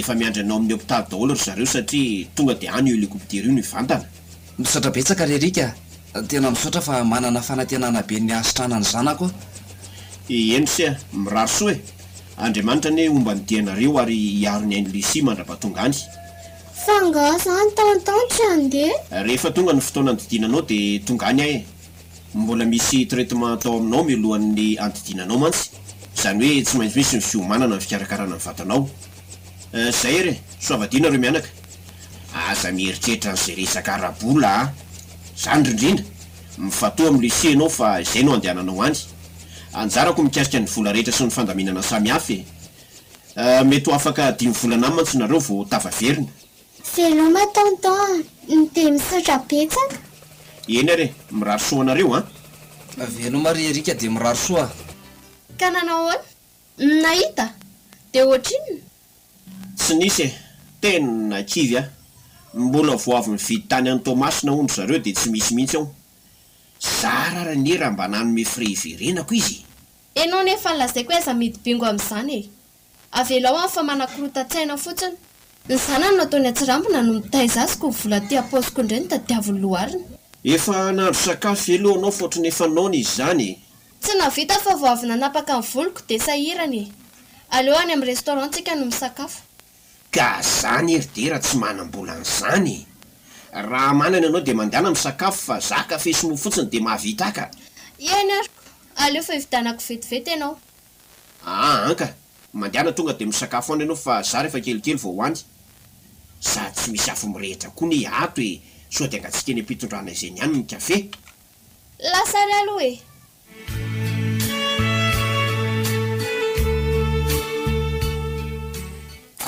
Speaker 1: Efa miandry anao amin'ny hopitaly daholo ry zareo satria tonga dia any io helicoptera io no hivantana.
Speaker 3: Misaotra betsaka ry Eric a! Tena misaotra fa manana fanantenana be ny hahasitrana ny zanako aho.
Speaker 1: Eny se a! Mirary soa e! Andriamanitra anie homba ny dianareo ary hiaro ny ain'i Lucie mandra-pahatonga any.
Speaker 4: Fa angaha zany tonton tsy handeha?
Speaker 1: Rehefa tonga ny fotoana andidiana anao dia tonga any aho e! Mbola misy traitement atao aminao mialohan'ny andidiana anao mantsy, izany hoe tsy maintsy misy ny fiomanana ny fikarakarana ny vatanao. Zay ary e! Soavadia nareo mianaka! Aza mieritreritra an'izay resaka ara-bola a! Zany ry Ndrindra! Mifantoha amin'i Lucie ianao fa izay no andehananao any. Anjarako mikasika ny vola rehetra sy ny fandaminana samihafa e! Mety ho afaka dimy volana any mantsy nareo vao tafaverina.
Speaker 4: Veloma tonton a! Dia misaotra betsaka.
Speaker 1: Eny ary e! Mirary soa anareo an!
Speaker 3: Veloma ry Eric dia mirary soa a!
Speaker 2: Ka nanao ahoana? Nahita? Dia ohatrinona?
Speaker 1: Tsy nisy e! Tena kivy aho. Mbola vao avy nividy tany any Toamasina hono ry zareo dia tsy misy mihitsy ao. Zara ary anie raha mba nanome frais hiverenako izy e!
Speaker 2: Enao nefa lazaiko hoe aza midy bingo amin'izany e! Avelao any fa manakorontan-tsaina fotsiny. Ny zanany no ataony atsirambina no mitaiza azy koa vola aty am-paosiko indray no tadiaviny loharina.
Speaker 1: Efa nahandro sakafo ve aloha anao fa ohatran'ny efa noana izy izany e!
Speaker 2: Tsy nahavita fa vao avy nanapaka ny voloko dia sahirana e! Aleo any amin'ny restaurant tsika no misakafo.
Speaker 1: Ka za anie ry Dera tsy manam-bola an'izany e! Raha manana ianao dia mandehana misakafo fa za kafe sy mofo fotsiny dia mahavita ahy ka!
Speaker 2: Eny ary ko! Aleo fa hividianako vetivety ianao.
Speaker 1: Aa anka! Mandehana tonga dia misakafo any ianao fa za rehefa kelikely vao ho any. Sady tsy misy afo mirehitra koa anie ato e! Sao dia angatsiaka eny am-pitondrana izay ny any ny kafe?
Speaker 2: Lasa ary aloha e!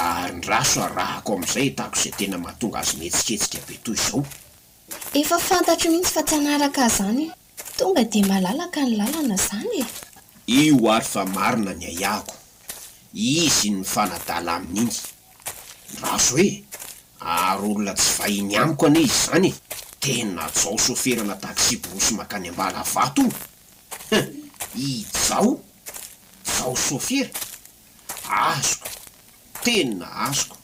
Speaker 1: Ary ndraso arahako amin'izay hitako izay tena mahatonga azy mihetsiketsika be toy izao.
Speaker 2: Efa fantatro mihitsy fa tsy hanaraka ahy izany io. Tonga dia malalaka ny lalana izany e!
Speaker 1: Io ary fa marina ny ahiahiko. Izy iny mifanadala aminy iny. Ndraso e! Ary olona tsy vahiny amiko anie izy izany e! Tena Jao soferana taxi-brousse mankany Ambalavato io! Hum! I Jao? Jao sofera? Azoko! Tena azoko!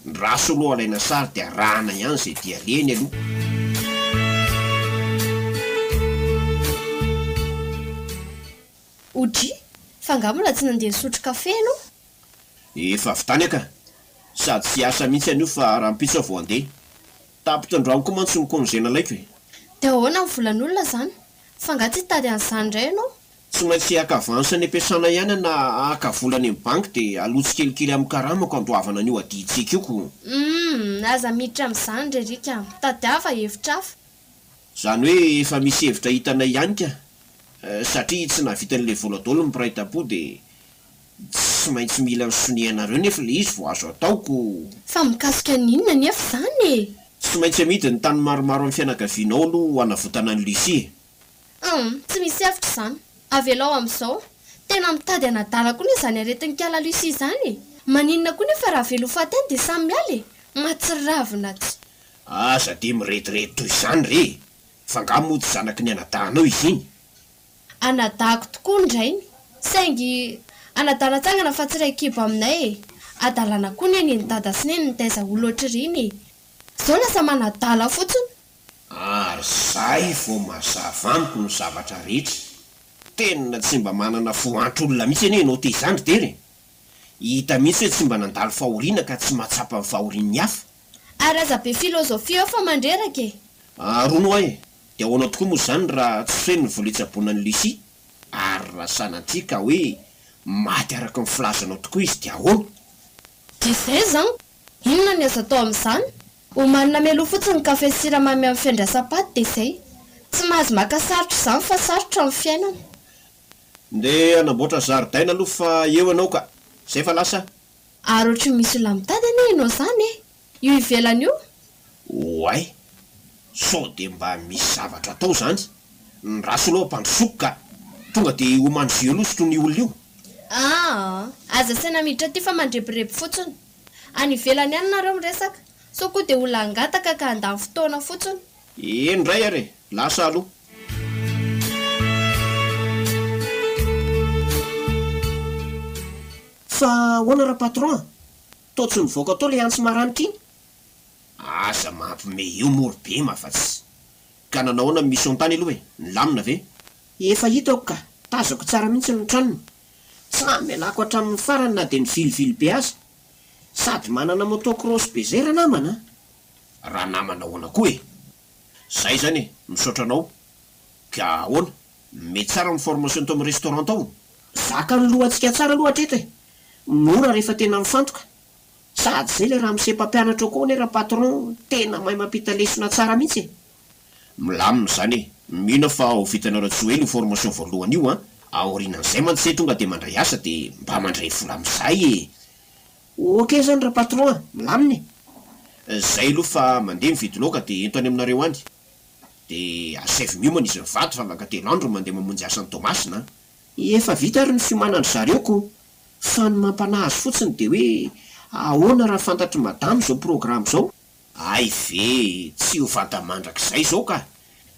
Speaker 1: Ndraso aloha alaina sary dia arahana ihany izay dia alehany aloha.
Speaker 2: Odry, fa angaha mbola tsy nandeha nisotro kafe ianao?
Speaker 1: Efa avy tany aho ka! Sady tsy hiasa mihitsy anio fa rahampitso aho vao handeha. Tapitra androany koa mantsy ny congé nalaiko e!
Speaker 2: Dia ahoana ny volan'olona izany? Fa angaha tsy hitady an'izany indray ianao?
Speaker 1: Tsy maintsy haka avance any am-piasana ihany aho na haka vola any amin'ny banky dia aloa tsikelikely amin'ny karamako handoavana an'io adidintsika io ko!
Speaker 2: Humm! Aza miditra amin'izany ry Eric a! Mitadiava hevitra hafa!
Speaker 1: Izany hoe efa misy hevitra hitanay ihany ka! Satria tsy nahavita an'ilay vola daholo ny mpiray tampo dia Tsy maintsy mila ny sonianareo nefa ilay izy vao azo atao ko.
Speaker 2: Fa mikasika ny inona anefa izany e?
Speaker 1: Tsy maintsy amidy ny tany maromaro amin'ny fianakavianao aloha hanavotana an'i Lucie e.
Speaker 2: Hum, tsy misy hevitra izany. Avelao amin'izao. Tena mitady hanadala koa anie izany aretin'i kala Lucie izany e. Maninona koa nefa raha avela ho faty any dia samy miala e. Mahatsiravina tsy.
Speaker 1: Aza dia mirediredy toy izany re e! Fa angaha moa tsy zanaky ny anadahinao izy iny?
Speaker 2: Anadahako tokoa ny rainy, saingy anadahy natsangana fa tsy iray kibo aminay e! Adalana koa ny an'i dada sy neny nitaiza olona ohatr'ireny e! Zao lasa manadala fotsiny.
Speaker 1: Ary zay vao mazava amiko ny zavatra rehetra. Tena tsy mba manana fo antr'olona mihitsy anie ianao te izany ry Dera e! Hita mihitsy hoe tsy mba nandalo fahoriana ka tsy mahatsapa ny fahorian'ny hafa.
Speaker 2: Ary aza be filozofia eo fa mandreraka e!
Speaker 1: Ary hono hoa e! Dia ahoana tokoa moa izany raha tsy feno ny vola hitsaboana an'i Lucie? Ary raha sanatria ka hoe maty araka ny filazanao tokoa izy dia ahoana?
Speaker 2: Dia izay izany, inona ny azo atao amin'izany? Omanina mialoha fotsiny ny kafe sy siramamy amin'ny fiandrasam-paty dia izay. Tsy mahazo maka sarotra izany fa sarotra ny fiainana.
Speaker 1: Ndeha hanamboatra zaridaina aloha fa eo ianao ka! Izay fa lasa.
Speaker 2: Ary ohatry ny misy olona mitady anie ianao izany e! Io ivelany io?
Speaker 1: Oay! Sao dia mba misy zavatra atao izany? Ny raso aloha ampandrosoako ka! Tonga dia homano jus aloha sotroin'io olona io.
Speaker 2: Aa! Aza asaina miditra aty fa mandrebireby fotsiny. Any ivelany any nareo miresaka. Sao koa dia olona hangataka ka handany fotoana fotsiny.
Speaker 1: Eny indray ary e! Lasa aloha. Fa ahoana ra-patron a? Toa tsy nivoaka tao ilay antsy maranitra iny? Aza mampime eo moa ry Bema fa tsy. Ka nanao ahoana ny mission tany aloha e? Nilamina ve? Efa hitako ka! Tazako tsara mihitsy ny tranony. Tsy namelako hatramin'ny farany na dia nivilivily be aza. Sady manana moto cross be zay ranamana a! Ranamana ahoana koa e? Zay zany e! Misaotra anao. Ka ahoana? Mety tsara ny formation tao amin'ny restaurant tao? Zakan'ny lohantsika tsara aloha hatreto e! Mora rehefa tena mifantoka. Sady zay le ramose mpampianatra ao koa anie ra-patron tena mahay mampita lesona tsara mihitsy e! Milamina izany e! Mino aho fa ho vitanareo tsy ho ela io formation voalohany io an! Aorianan'izay mantsy zay tonga dia mandray asa dia mba mandray vola amin'izay e! Ok zany ra-patron a! Milamina e! Zay aloha fa mandeha mividy laoka dia ento any aminareo any. Dia asaivo miomana izy mivady fa afaka telo andro mandeha mamonjy asa any Toamasina an! Efa vita ary ny fiomanan-dry zareo ko! Fa ny mampanahy azy fotsiny dia hoe ahoana raha fantatr'i madama izao programme izao? Hay ve e! Tsy ho vanta mandrakizay izao ka!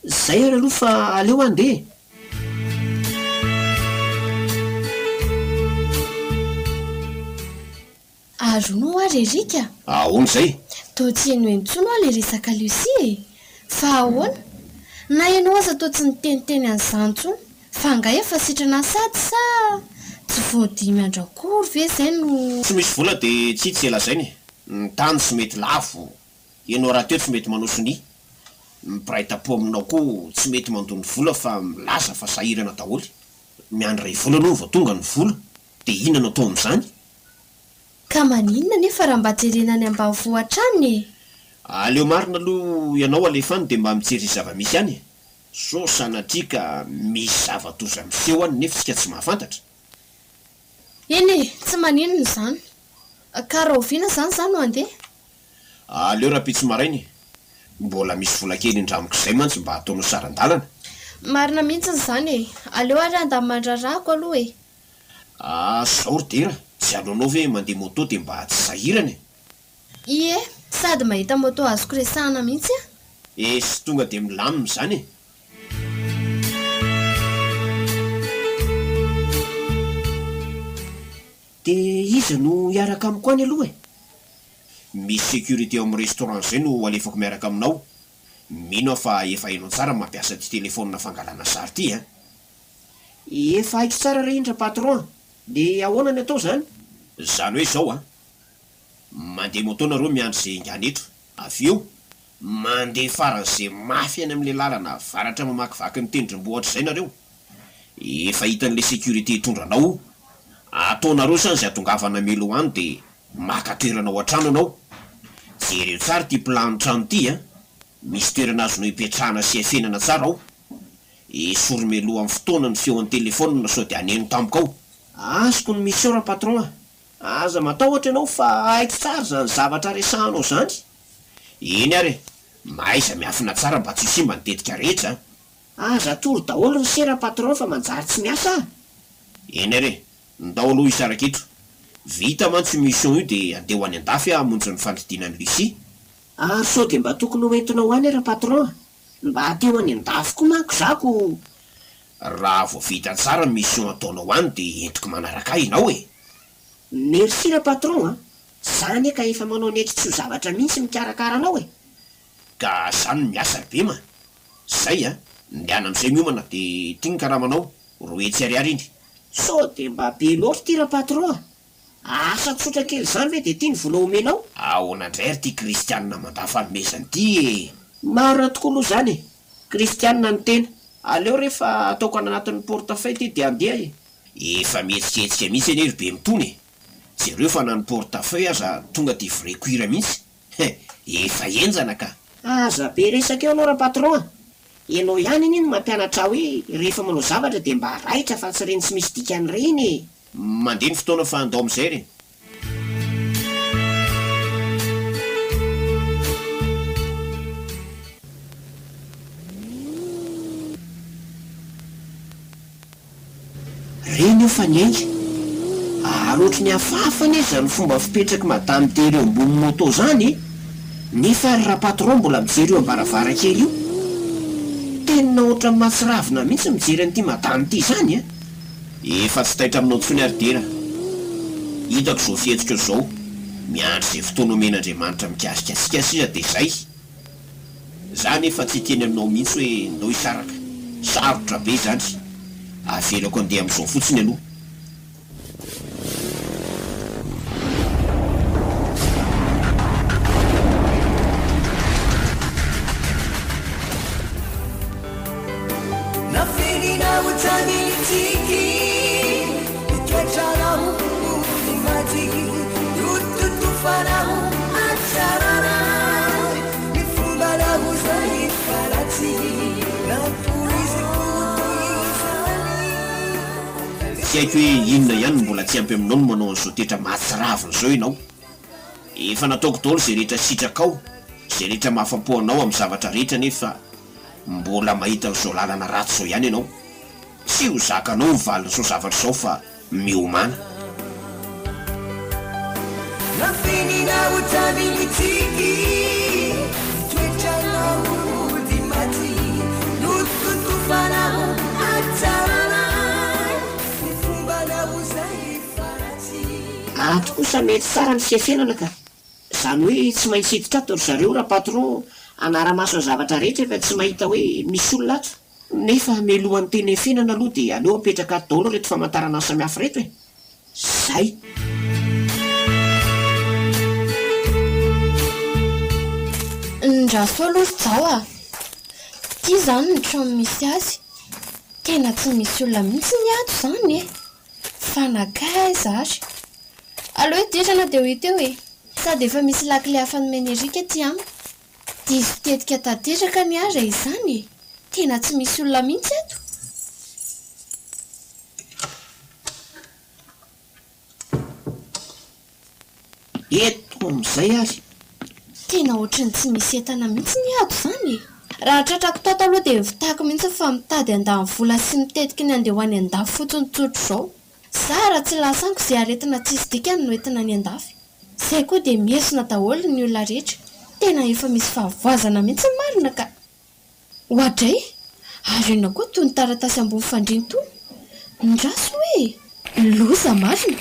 Speaker 1: Zay ary aloha fa aleo handeha e!
Speaker 2: Ary hono hoa ry Eric a!
Speaker 1: Ahoana izay?
Speaker 2: Toa tsy heno intsony hoa le resaka Lucie e! Fa ahoana? Na ianao aza toa tsy niteniteny an'izany intsony, fa angaha efa sitrana sady sa tsy vao dimy andro akory ve izay no.
Speaker 1: Tsy misy vola dia tsy hita izay lazaina e! Ny tany tsy mety lafo, ianao rahateo tsy mety manao sonia. Ny mpiray tampo aminao koa tsy mety mandoa ny vola fa milaza fa sahirana daholo. Miandry iray volana hono vao tonga ny vola, dia inona no atao amin'izany?
Speaker 2: Ka maninona anefa raha mba jerena any ambanivohitra any e?
Speaker 1: Aleo marina aloha ianao alefa any dia mba mijery izay zava-misy any e! Sao sanatria ka misy zava-doza miseho any nefa isika tsy mahafantatra.
Speaker 2: Eny e, tsy maninona izany. Ka rahoviana izany izaho no handeha?
Speaker 1: Aleo rahampitso maraina e! Mbola misy vola kely indramiko izay mantsy mba ataonao saran-dalana.
Speaker 2: Marina mihitsy izany e! Aleo ary handamina ny raharahako aloha e!
Speaker 1: Ah, zao ry Dera, tsy aleonao ve mandeha moto dia mba tsy sahirana e?
Speaker 2: Ie, sady mahita moto azoko resahana mihitsy aho.
Speaker 1: Esy, tonga dia milamina izany e! Dia iza no hiaraka amiko any aloha e? Misy sécurité ao amin'ny restaurant izay no alefako miaraka aminao. Mino aho fa efa hainao tsara ny mampiasa ity telefaonina fangalana sary ity an!
Speaker 5: Efa haiko tsara re iny ra-patron a! Dia ahoana ny atao izany?
Speaker 1: Izany hoe izao an! Mandeha moto nareo miandry izay haingana eto. Avy eo, mandeha faran'izay mafy any amin'ilay lalana avaratra mamakivaky ny tendrombohitra izay nareo. Efa hitan'ilay sécurité hitondra anao io. Ataonareo izany izay hatongavana mialoha any dia maka toerana ao an-trano ianao. Jereo tsara ity plan-n'ny trano ity an! Misy toerana azonao ipetrahana sy iafenana tsara ao. Esory mialoha amin'ny fotoana ny feon'ny telefaonina sao dia haneno tampoka ao.
Speaker 5: Azoko ny mission ra-patron a! Aza matahotra ianao fa haiko tsara izany zavatra resahanao izany.
Speaker 1: Eny ary e! Mahaiza miafina tsara mba tsy ho simba ny tetika rehetra a!
Speaker 5: Aza atoro daholo ny sera patron fa manjary tsy miasa a!
Speaker 1: Eny ary e! Ndao aloha hisaraka eto. Vita mantsy io mission io dia andeha ho any an-dafy aho hamonjy ny fandidiana an'i Lucie.
Speaker 5: Ary sao dia mba tokony ho entinao any ra-patron a! Mba te ho any an-dafy koa manko za ko!
Speaker 1: Raha vao vita tsara ny mission ataonao any dia entiko manaraka ahy ianao e!
Speaker 5: Merci ra-patron a! Za anie ka efa manao ny aiko tsy ho zavatra mihitsy mikarakara anao e!
Speaker 1: Ka za no miasa ry Bema a! Zay a! Ndehana amizay miomana de ty ny karamanao, 200 ariary iny.
Speaker 5: Sao de mba be loatra ity ra-patron a! Asa tsotra kely izany ve dia ity ny vola omenao?
Speaker 1: Ahoana indray ary ity kristianina mandà fanomezana ity e!
Speaker 5: Marina tokoa aloha izany e! Kristianina ny tena. Aleo re fa ataoko any anatin'ny portefeuille ity dia andeha e!
Speaker 1: Efa mihetsiketsika mihitsy anie ry Bemitony e! Jereo fa na ny portefeuille aza tonga dia vrai cuir mihitsy he! Efa henjana ka!
Speaker 5: Aza be resaka eo aloha ra-patron a! Ianao ihany anie no mampianatra ahy hoe rehefa manao zavatra dia mba raitra fa tsy ireny tsy misy dikany ireny e!
Speaker 1: Mandeha ny fotoana fa andao amin'izay re.
Speaker 5: Reny io fa niainga. Ary ohatry ny hafahafa anie izany fomba fipetrak'i madame tery eo ambony moto izany e! Nefa ary ra-patron mbola mijery eo am-baravarankely io. Tena ohatran'ny mahatsiravina mihitsy mijery an'ity madame ity izany a!
Speaker 1: Efa tsy taitra aminao intsony ary Dera. Hitako izao fihetsikao izao. Miandry izay fotoana omen'Andriamanitra mikasika antsika sisa dia izay. Za anefa tsy hiteny aminao mihitsy hoe ndao hisaraka. Sarotra be izany. Avelako handeha amin'izao fotsiny aloha. Tsy haiko hoe inona ihany no mbola tsy ampy aminao no manao an'izao toetra mahatsiravina izao ianao. Efa nataoko daholo izay rehetra sitrakao, izay rehetra mahafapo anao amin'ny zavatra rehetra nefa mbola mahita an'izao lalana ratsy izao ihany ianao. Tsy ho zakanao ny valin'izao zavatra izao fa miomàna.
Speaker 5: Ato kosa mety tsara ny fiafenana ka. Zany hoe tsy maintsy hiditra ato ry zareo ra patron hanara-maso ny zavatra rehetra efa tsy mahita hoe misy olona ato. Nefa mialohan'ny tena hiafenana aloha dia aleo apetraka ato daholo ireto famantaranandro samihafa ireto e! Zay.
Speaker 2: Andraso aloha ry Jao a! Ity izany ny trano misy azy. Tena tsy misy olona mihitsy ny ato izany e! Fa nankaiza ary? Aleo hidirana dia ho hita eo e! Sady efa misy lakile hafa nomen'i Eric aty amiko. Diso tetika tanteraka ny ahy raha izany e! Tena tsy misy olona mihitsy ato.
Speaker 5: Eto amin'izay ary.
Speaker 2: Tena ohatran'ny tsy misy entana mihitsy ny ato izany e! Raha tratrako tato aloha dia vitako mihitsy fa mitady handany vola sy mitetiky ny handeha ho any an-dafy fotsiny tsotr'izao. Zara tsy lasa amiko izay aretina tsisy dikany no entina any an-dafy. Izay koa dia miesona daholo ny olona rehetra. Tena efa misy fahavoazana mihitsy ny marina ka! Oadray! Ary inona koa itony taratasy ambony fandriana itony? Ndraso hoe! Loza marina!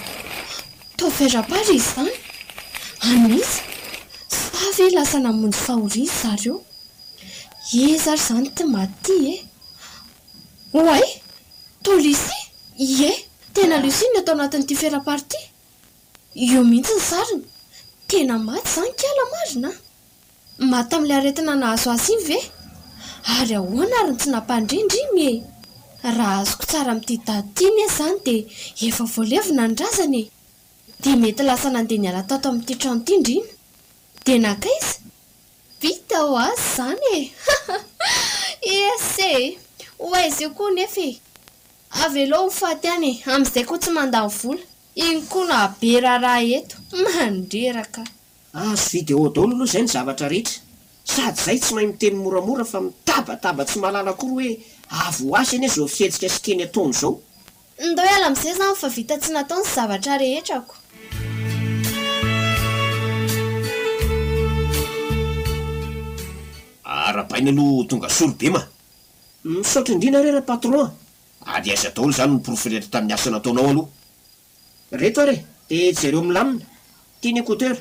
Speaker 2: Toa fer-à-part izy izany! An'iza? Sa ve lasa namonjy fahoriana zareo? Iza ary izany ity maty ity e? Oay! Toa Lucie? Ie! Tena Lucie no ato anatin'ity fer-à-part ity! Io mihitsy ny sariny! Tena maty izany kiala marina a! Maty tamin'ilay aretina nahazo azy iny ve? Ary ahoana ary no tsy nampandrindra iny e? Raha azoko tsara amin'ity daty ity anie izany dia efa voalevina ny razana e! Dia mety lasa nandeha niala tato amin'ity trano ity ndrina. Dia nankaiza? Vita ho azy izany e! Yes e! Ho aiza io koa nefa e! Avelao ho faty any e! Amin'izay koa tsy mandany vola. Iny koa no hahabe raharaha eto. Mandreraka.
Speaker 5: Azo video daholo aloha izay ny zavatra rehetra. Sady izay tsy mahay miteny moramora fa mitabataba tsy mahalala akory hoe avy ho azy anie izao fihetsika sy teny ataony izao.
Speaker 2: Ndao hiala amizay zany fa vita tsy natao ny zavatra rehetra ko.
Speaker 1: Arahabaina aloha tonga soa ry Bema.
Speaker 5: Misaotra indrindra re ra patron a!
Speaker 1: Ary aiza daholo izany ny porofo rehetra tamin'ny asa nataonao aloha?
Speaker 5: Reto ary e! Dia jereo milamina. Ty ny écouteur.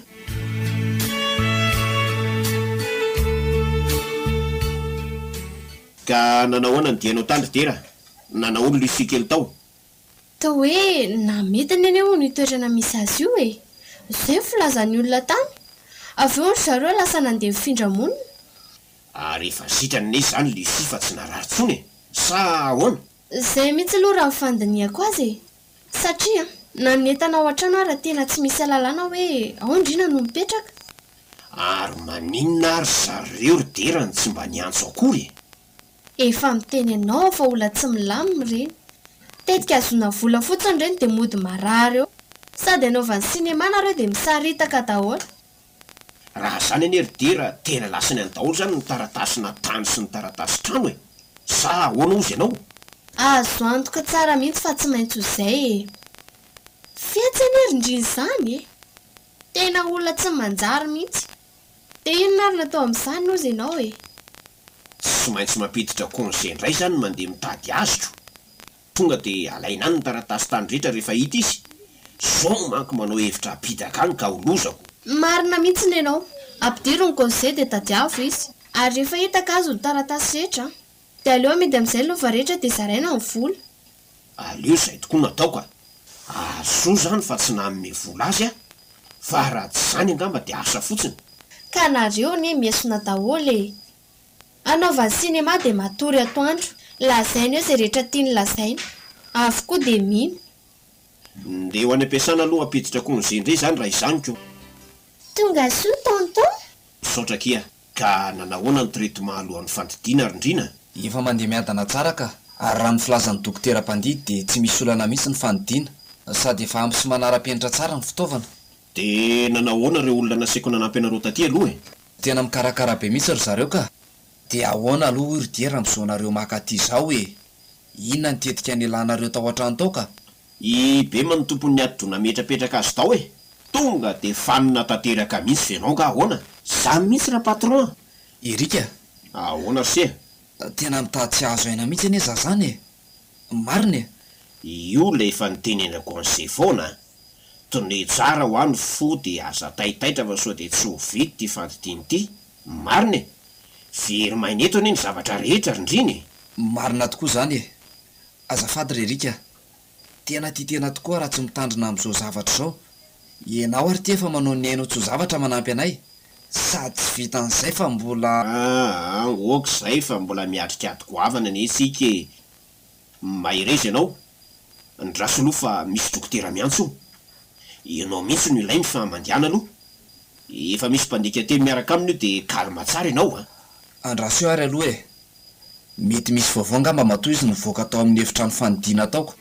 Speaker 1: Ka nanao ahoana ny dianao tany ry Dera? Nanao ahoana Lucie kely tao?
Speaker 2: Toa hoe namidiny anie hono io toerana misy azy io e! Izay ny filazan'ny olona tany. Avy eo ry zareo lasa nandeha nifindra monina.
Speaker 1: Ary efa sitrana anie izany Lucie fa tsy narary intsony e! Sa ahoana?
Speaker 2: Izay mihitsy aloha raha ny fandinihako azy e! Satria na ny entana ao an-trano ara tena tsy misy alalana hoe ao ndrina no mipetraka.
Speaker 1: Ary maninona ary zareo ry Dera no tsy mba niantso akory e?
Speaker 2: Efa miteny anao aho fa olona tsy milamina ireny. Tetika ahazoana vola fotsiny ireny dia mody marary eo. Sady anaovany cinéma nareo dia misaritaka daholo.
Speaker 1: Raha zany anie ry Dera tena lasany any daholo zany ny taratasina tany sy ny taratasy trano e! Sa ahoana ozy ianao?
Speaker 2: Azo antoka tsara mihitsy fa tsy maintsy ho zay e! Fetsy anie ry ndry izany e! Tena olona tsy manjary mihitsy. Dia inona ary no atao amin'izany ozy ianao e?
Speaker 1: Tsy maintsy mampiditra congé indray zany mandeha mitady azy ko! Tonga dia alaina any ny taratasy tany rehetra rehefa hita izy. Zao manko manao hevitra hampidaka any ka ho lozako.
Speaker 2: Marina mihitsy nenao. Ampidiro ny congé dia tadiavo izy. Ary rehefa hita ka azo ny taratasy rehetra dia aleo amidy amin'izay lova rehetra dia zaraina ny vola.
Speaker 1: Aleo izay tokoa no atao ka. Ary soa izany fa tsy nanome vola azy aho fa raha tsy izany angamba dia asa fotsiny.
Speaker 2: Ka nareo anie miesona daholo e. Anaovany cinéma dia matory atoandro. Lazaina eo izay rehetra tiany lazaina. Avy koa dia mino.
Speaker 1: Ndeha ho any am-piasana aloha hampiditra congé indray izany raha izany ko.
Speaker 4: Tonga soa tonton.
Speaker 1: Misaotra akia. Ka nanahoana ny traitement alohan'ny fandidiana ry Ndrina?
Speaker 3: Efa mandeha miadana tsara ka. Ary raha ny filazan'ny dokotera mpandidy dia tsy misy olana mihitsy ny fandidiana. Sady efa ampy sy manara-penitra tsara ny fitaovana.
Speaker 1: Dia nanao ahoana ireo olona nasaiko nanampy anareo taty aloha e?
Speaker 3: Tena mikarakara be mihitsy ry zareo ka! Dia ahoana aloha hoy ry Diera amin'izao nareo maka aty izao e? Inona ny tetika nialanareo tao an-trano tao ka?
Speaker 1: I Bema no tompon'ny atidoha nametrapetraka azy tao e! Tonga dia fanina tanteraka mihitsy ve enao nga ahoana?
Speaker 5: Zany mihitsy ra patron a!
Speaker 3: Eric a!
Speaker 1: Ahoana ry se
Speaker 3: a? Tena mitady tsy hahazo aina mihitsy anie za zany e! Marina e!
Speaker 1: Io ilay efa nitenenako an'se foana a! Tone tsara hoa ny fo dia aza taitaitra fa sao dia tsy ho vita ity fandidiana ity. Marina e! Very maina eto anie ny zavatra rehetra ry ndrina e!
Speaker 3: Marina tokoa izany e! Azafady ry Eric a! Tena tia tena tokoa raha tsy mitandrina amin'izao zavatra izao. Ianao ary ity efa manao ny ainao tsy ho zavatra manampy anay. Sady tsy vitan'izay fa mbola.
Speaker 1: Aa ok izay fa mbola miatrika ady goavana anie isika e! Mahereza ianao, andraso aloha fa misy dokotera miantso o! Ianao mihitsy no ilainy fa mandehana aloha. Efa misy mpandika teny miaraka aminy io dia calme tsara ianao a!
Speaker 3: Andraso eo ary aloha e! Mety misy vaovao angamba matoa izy nivoaka tao amin'ny efitrano fanidiana tao.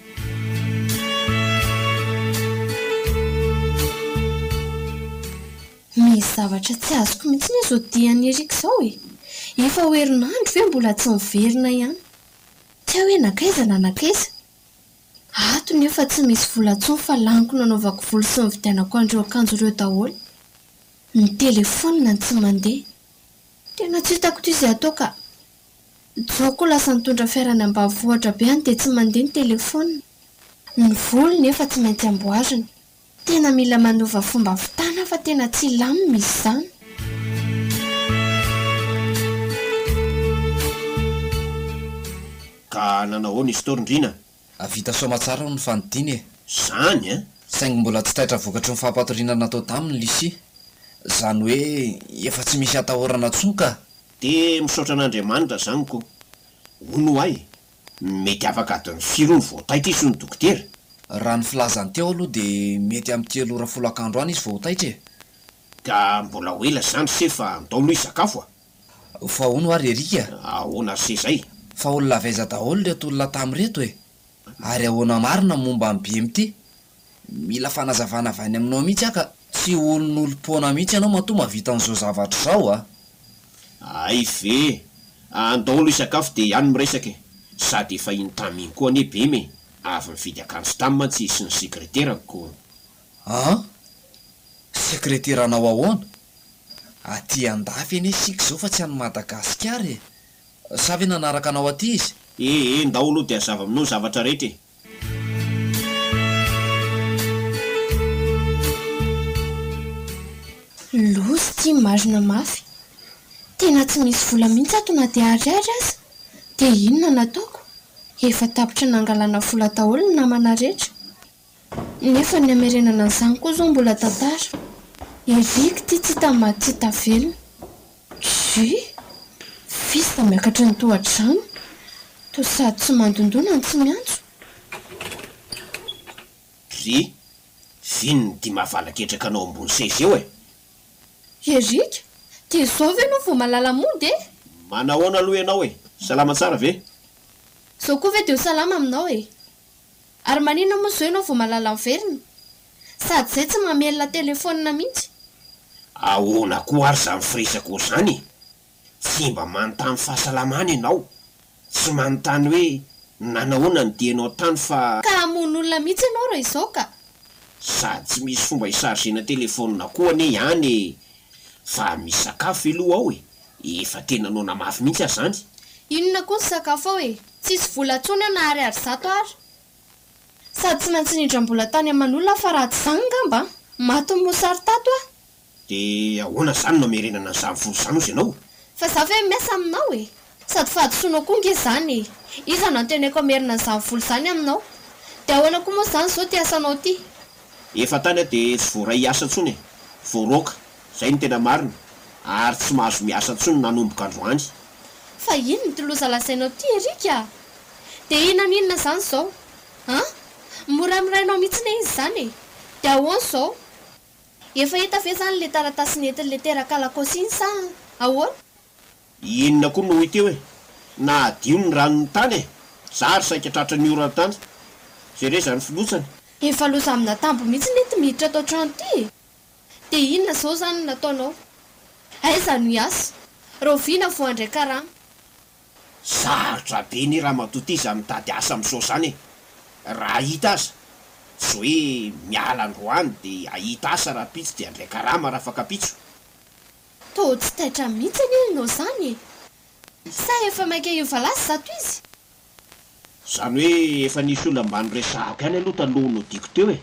Speaker 2: Misy zavatra tsy azoko mihitsy anie izao dian'i Eric izao e! Efa ho herinandro ve mbola tsy miverina ihany? Tsy hay hoe nankaiza na nankaiza. Ato nefa tsy misy vola intsony fa laniko nanaovako volo sy nividianako an'ireo akanjo ireo daholo. Ny telefaonina no tsy mandeha. Tena tsy hitako ity izay atao ka. Joe koa lasa nitondra fiara any ambanivohitra be any dia tsy mandeha ny telefaonina. Ny volo nefa tsy maintsy amboarina. Tena mila manova fomba fitana fa tena tsy hilamina izy izany.
Speaker 1: Ka nanao ahoana izy tao ry Ndrina?
Speaker 3: Vita soamatsara hono ny fandidiana e!
Speaker 1: Zany an!
Speaker 3: Saingy mbola tsy taitra vokatry ny fampatoriana natao taminy Lucie. Zany hoe efa tsy misy atahorana intsony ka!
Speaker 1: Dia misaotra an'Andriamanitra zany ko! Hono ho'a e! Mety afaka adiny firy hono vao taitra izy hoy ny dokotera?
Speaker 3: Raha ny filazany teo aloha dia mety amin'ny telo ora folakandro any izy vao ho taitra e!
Speaker 1: Ka mbola ho ela zany se fa andao aloha hisakafo a!
Speaker 3: Fa hono hoa ry Eric a!
Speaker 1: Ahoana ry se zay?
Speaker 3: Fa olona avy aiza daholo ireto olona tamy ireto e? Ary ahoana marina ny momba an'i Bm ity? Mila fanazavana avy any aminao mihitsy aho ka! Tsy olon'olom-poana mihitsy ianao matoa mahavita an'izao zavatra izao a!
Speaker 1: Hay ve! Andao aloha hisakafo dia ihany miresaka e! Sady efa iny tamy iny koa anie Bm e! Avy nividy akanjo tamy mantsy izy sy ny sekreterako ko!
Speaker 3: An! Sekreteranao ahoana? Aty andafy anie isika izao fa tsy any Madagasikara e! Sa ve nanaraka anao aty izy?
Speaker 1: Ee, ndao aloha dia hazava aminao ny zavatra rehetra e!
Speaker 2: Loza ity marina mafy. Tena tsy misy vola mihitsy ato na dia ariary aza. Dia inona no ataoko? Efa tapitra nangalana vola daholo ny namana rehetra. Nefa ny hamerenana an'izany koa izao mbola tantara. Eric ity tsy hita maty tsy hita velona. Drii! Fista miakatra ny tohadrano. Toa sady tsy mandondona no tsy miantso.
Speaker 1: Drii! V'inona ity mahavalaketraka anao ambony seza eo e?
Speaker 2: Eric! Dia izao ve ianao vao mahalala mody e?
Speaker 1: Manahoana aloha ianao e? Salama tsara ve?
Speaker 2: Izao koa ve dia ho salama aminao e? Ary maninona moa izao ianao vao mahalala miverina? Sady izay tsy mamelona telefaonina mihitsy.
Speaker 1: Ahoana koa ary izany firesaka izany e? Tsy mba manontany fahasalamana ianao, tsy manontany hoe nanahoana ny dianao tany fa.
Speaker 2: Ka hamono olona mihitsy ianao raha izao ka!
Speaker 1: Sady tsy misy fomba hi-charger-na telefaonina koa anie ihany e! Fa misy sakafo ve aloha ao e? Efa tena noana mafy mihitsy aho zany.
Speaker 2: Inona koa ny sakafo ao e? Tsisy vola intsony aho na ariary zato ary. Sady tsy maintsy nindram-bola tany aman'olona aho fa raha tsy izany ngamba an! Matin'ny mosary tato aho.
Speaker 1: Dia ahoana izany no hamerenana an'izany vola izany hozy ianao?
Speaker 2: Fa za ve miasa aminao e? Sady fahadisoanao koa nge izany e! Iza no antenaiko hamerina an'izany vola izany aminao? Dia ahoana koa moa izany izao ity asanao ity?
Speaker 1: Efa tany aho dia tsy voaray hiasa intsony e! Voaroaka. Izay no tena marina. Ary tsy mahazo miasa intsony nanomboka androany.
Speaker 2: Fa inona ity loza lazainao ity Eric a? Dia inona n'inona izany izao? An? Moramirainao mihitsy anie izy izany e! Dia ahoana izao? Efa hita ve izany ilay taratasy nentin'ilay teraka lakôsy iny sa ahoana?
Speaker 1: Inona koa no hita eo e? Nahadio ny ranon'ny tany e! Za ary saika tratran'ny orana tany. Jereo izany filotsany.
Speaker 2: Efa loza amin'atambo mihitsy anie ity miditra ato an-trano ity e! Dia inona izao izany no nataonao? Aiza no hiasa? Rahoviana vao handray karama?
Speaker 1: Sarotra be anie ramatoa ty izany mitady asa amin'izao izany e! Raha hita aza, tsy hoe miala androany dia hahita asa rahampitso dia handray karama rafakampitso.
Speaker 2: Toa tsy taitra mihitsy anie ianao izany e! Sa efa maika hiova lasa izato izy?
Speaker 1: Izany hoe efa nisy olona mba noresahako ihany aloha taloha nodiako teo e!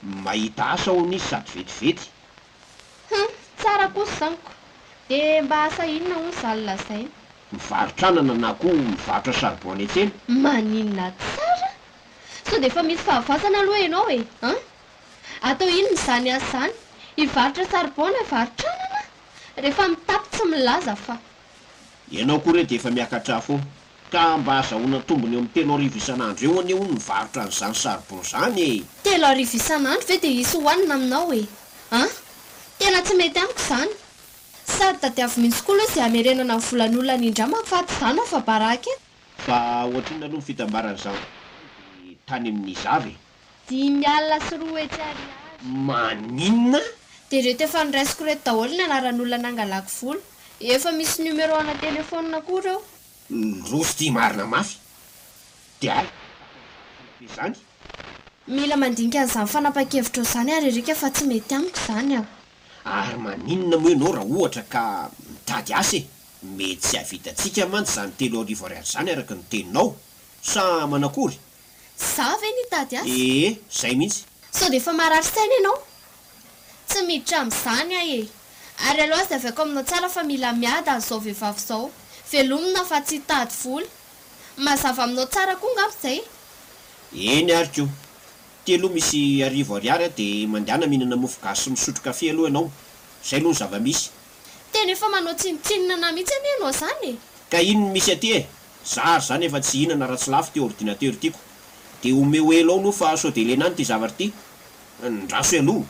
Speaker 1: Mahita asa hono izy sady vetivety.
Speaker 2: Hum, tsara kosa izany ko! Dia mba asa inona hono izany lazainy?
Speaker 1: Mivarotra anana na koa mivarotra charbon any an-tsena.
Speaker 2: Maninona tsara? Sao dia efa misy fahavoazana aloha ianao e! An? Atao inona izany asa izany? Hivarotra charbon na hivarotra anana? Rehefa mitapy tsy milaza fa.
Speaker 1: Ianao koa re dia efa miakatra afo. Ka mba azahoana tombony eo amin'ny 3000 isan'andro eo anie hono mivarotra an'izany charbon izany e!
Speaker 2: 3000 isan'andro ve dia hisy hohanina aminao e? An! Tena tsy mety amiko izany. Sady tadiavo mihitsy koa aloha izay hamerenana ny volan'olona nindramako fa tsy izaho no afa-baraka eto.
Speaker 1: Fa ohatrinona aloha ny fitambaran'izany dia tany amin'iza avy e?
Speaker 2: 205 ariary.
Speaker 1: Maninona?
Speaker 2: Dia ireto efa noraisiko ireto daholo ny anaran'olona nangalako vola. Efa misy numéro ana téléphone koa ireo.
Speaker 1: Roso ity marina mafy. Dia aiza no ahitako an'izany vola be izany?
Speaker 2: Mila mandinika an'izany fanapahan-kevitrao izany ary Eric fa tsy mety amiko izany an.
Speaker 1: Ary maninona moa ianao raha ohatra ka mitady asa e? Mety tsy hahavitantsika mantsy izany 3000 ariary izany araka ny teninao. Sa manakory?
Speaker 2: Za ve nitady asa?
Speaker 1: Ee, zay mihitsy.
Speaker 2: Sao dia efa marary saina ianao? Tsy miditra amin'izany aho e! Ary aleo hazavaiko aminao tsara fa mila miadana izao vehivavy izao. Velomina fa tsy hitady vola. Mazava aminao tsara koa angamba izay?
Speaker 1: Eny ary ko! Ty aloha misy arivo ariary a dia mandehana mihinana mofo gasy sy misotro kafe aloha ianao. Izay aloha ny zava-misy.
Speaker 2: Tena efa manao tsinontsinona anah mihitsy anie ianao izany e!
Speaker 1: Ka inn no misy aty e? Za ary zany efa tsy hihinana raha tsy lafo ty ordinateur ty ko. De omeo elo ao aloha fa sao de lena any ty zavatra ty. Ndraso aloha.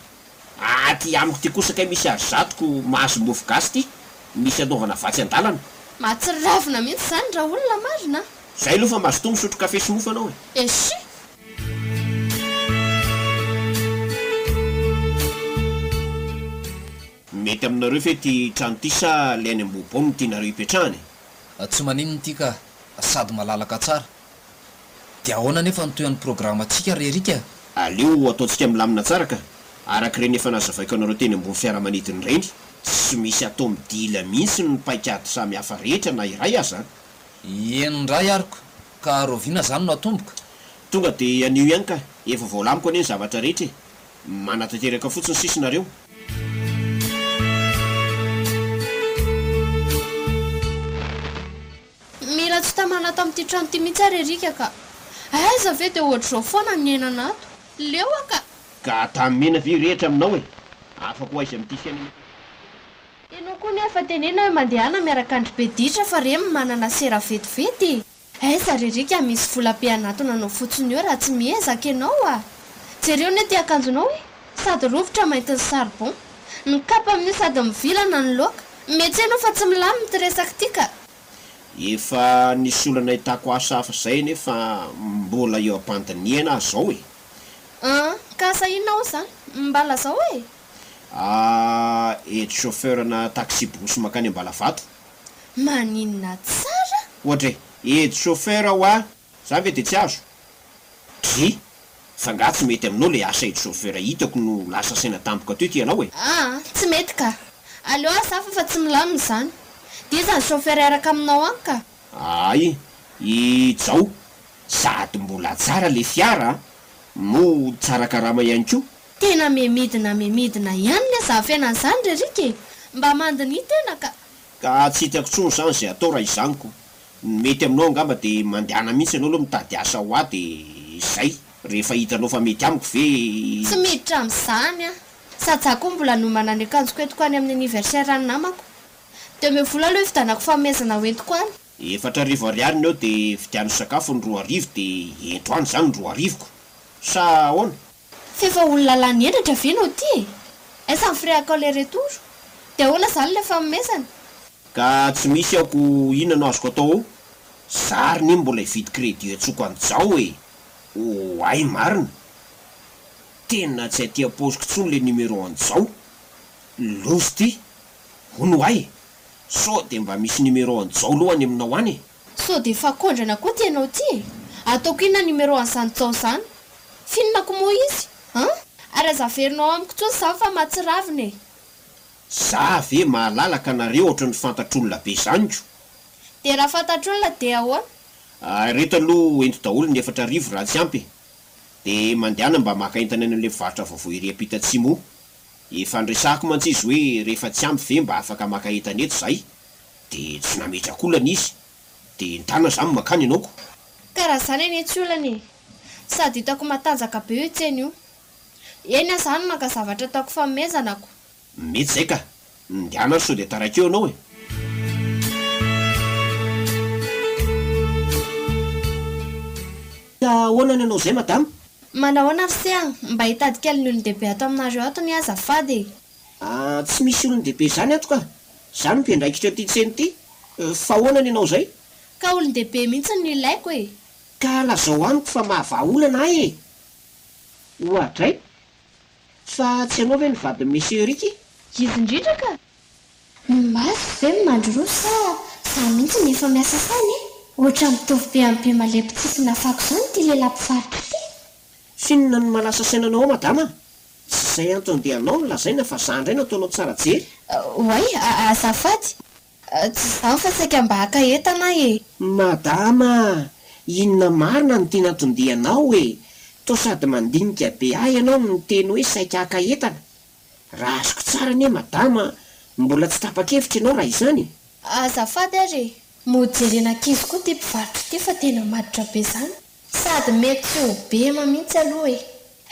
Speaker 1: Aty amiko ty kosa kay misy ary zato ko mahazo mofo gasy ty. Misy anaovana vatsy an-dalana.
Speaker 2: Mahatsiravina mihitsy izany raolona marina a!
Speaker 1: Zay aloha fa mazotoa misotro kafe sy mofo anao e.
Speaker 2: Eshi!
Speaker 1: Mety aminareo ve ty trano ty sa le any Ambohibao no tianareo hipetrahana e?
Speaker 3: Tsy maninona ity ka, sady malalaka tsara. Dia ahoana anefa ny tohin'ny programantsika ry Eric a?
Speaker 1: Aleo ataontsika milamina tsara ka, araka ireny efa nazavaiko anareo teny ambony fiaramanidina ireny, tsy misy atao midila mihitsy ny paikady samihafa rehetra na iray aza an!
Speaker 3: Eny indray ary ko, ka rahoviana izany no atomboka?
Speaker 1: Tonga dia anio ihany ka, efa voalamiko anie ny zavatra rehetra e! Manatanteraka fotsiny sisa nareo.
Speaker 2: Mila tsy tamana ato amin'ity trano ity mihitsy ary Eric ka. Aiza ve dia ohatr'izao foana ny niainana ato. Leo aho ka.
Speaker 1: Ka tany mena ve rehitra aminao e? Afaka ho aiza amin'ity fiainana ity?
Speaker 2: Ianao koa nefa teneno hoe mandehana miaraka andry be ditra fa reny manana sera vetivety e! Aiza ry Rika misy vola be hanatona anao fotsiny eo raha tsy miezaka ianao a! Jereo anie ty akanjonao e! Sady rovitra maintin'ny charbon. Ny kapa amin'io sady mivilana ny loaka. Mety ianao fa tsy milamina ity resaka ity ka!
Speaker 1: Efa nisy olona nahitako asa hafa izay anefa mbola eo am-pandinihana aho izao e!
Speaker 2: An! Ka asa inona ho'a izany? Mba lazao e!
Speaker 1: Ah, aide chauffeur na taxi-brousse mankany Ambalavato.
Speaker 2: Maninona tsara?
Speaker 1: Ohatra e, aide chauffeur hoa, zany ve de tsy azo? Dry, fa nga tsy mety aminao le asa aide chauffeur hitako no lasa saina tampoka teo ty ianao e?
Speaker 2: Aa, tsy mety ka. Aleo azafa fa tsy milamina izany. Dia iza ny chauffeur hiaraka aminao any ka?
Speaker 1: Aay, i Jao, sady mbola tsara le fiara a, moa tsara karama ihany koa.
Speaker 2: Tena memidina memidina ihany le za fiainana zany ry Eric e! Mba mandiniha tena ka!
Speaker 1: Ka tsy hitako intsony izany izay atao raha izany ko! Ny mety aminao angamba dia mandehana mihitsy ianao aloha mitady asa ho ahy dia izay, rehefa hitanao fa mety amiko ve.
Speaker 2: Tsy miditra amin'izany aho! Sady za koa mbola hanomana ny akanjoko entiko any amin'ny anniversaire an'ny namako. Dia omeo vola aloha hividianako fanomezana ho entiko any.
Speaker 1: 4000 ariary ny eo dia vidiano sakafo ny 2000 dia ento any izany ny roarivoko! Sa ahoana?
Speaker 2: F'efa olona lany henatra ve nao ty e? Aiza ny frais akao le retour? De ahoana zany le fanomezana?
Speaker 1: Ka tsy misy aho ko inona no azoko atao ao? Za ary ne mbola hividy crédit iantsoko an'i Jao e! Oay marina! Tena tsy aty am-paosiko intsony le numéro an'i Jao! Loza ty! Hono oay e! Sao de mba misy numéro an'i Jao aloha any aminao any e?
Speaker 2: Sao dia efa kondrana koa ty ianao ty e? Ataoko inona numéro an'izany Jao zany? F'inona ko moa izy? An? Ary aza averinao amiko intsony izany fa mahatsiravina e!
Speaker 1: Za ve mahalala ka nareo ohatran'ny fantatr'olona be zany ko!
Speaker 2: Dia raha fantatr'olona dia ahoana?
Speaker 1: Ireto aloha ento daholo ny 4000 raha tsy ampy e! Dia mandehana mba maka entana any amin'ilay mpivarotra vaovao ery ampita atsimo. Efa niresahako mantsy izy hoe rehefa tsy ampy ve mba afaka maka entana eto izahay? Dia tsy nametraka olana izy. Dia ndana zany mankany ianao ko!
Speaker 2: Ka raha zany anie tsy olana e! Sady hitako matanjaka be io tsena io. Eny aho zany maka zavatra ataoko fanomezana ko!
Speaker 1: Mety zay ka! Ndehana ary sao dia taraiky eo ianao e! Ka ahoana ny anao izay madama?
Speaker 2: Manahoana ry se a! Mba hitady kely ny olon-dehibe ato aminareo ato ny azafady e!
Speaker 5: Ah, tsy misy olon-dehibe izany ato ka! Za no mpiandraikitra ity tsena ity, fa ahoana ny anao izay?
Speaker 2: Ka olon-dehibe mihitsy no ilaiko e!
Speaker 5: Ka lazao amiko fa mahavaha olana ahy e! Oadray! Fa tsy ianao ve no vadin'i Monsieur Eric?
Speaker 2: Izy indrindra ka!
Speaker 4: Ny maso ve no mandroso sa za mihitsy no efa miasa saina e? Ohatran'ny mitovy be amin'ny bemalemby tsimpona fako izany ity lehilahy mpivarotra ity.
Speaker 5: F'inona no mahalasa saina anao ao madama a? Tsy izay anton-dianao no lazaina fa za indray no ataonao tsara jery.
Speaker 2: Oay, azafady. Tsy izany fa saika mba haka entana aho e!
Speaker 5: Madama a! Inona marina no tiana anton-dianao e? Toa sady mandinika be ahy ianao no miteny hoe saika haka entana. Raha azoko tsara anie madama a, mbola tsy tapa-kevitra ianao raha izany e?
Speaker 2: Azafady ary e! Mody jerena ankizy koa ity mpivarotra ity fa tena maditra be izany. Sady mety tsy ho bema mihitsy aloha e!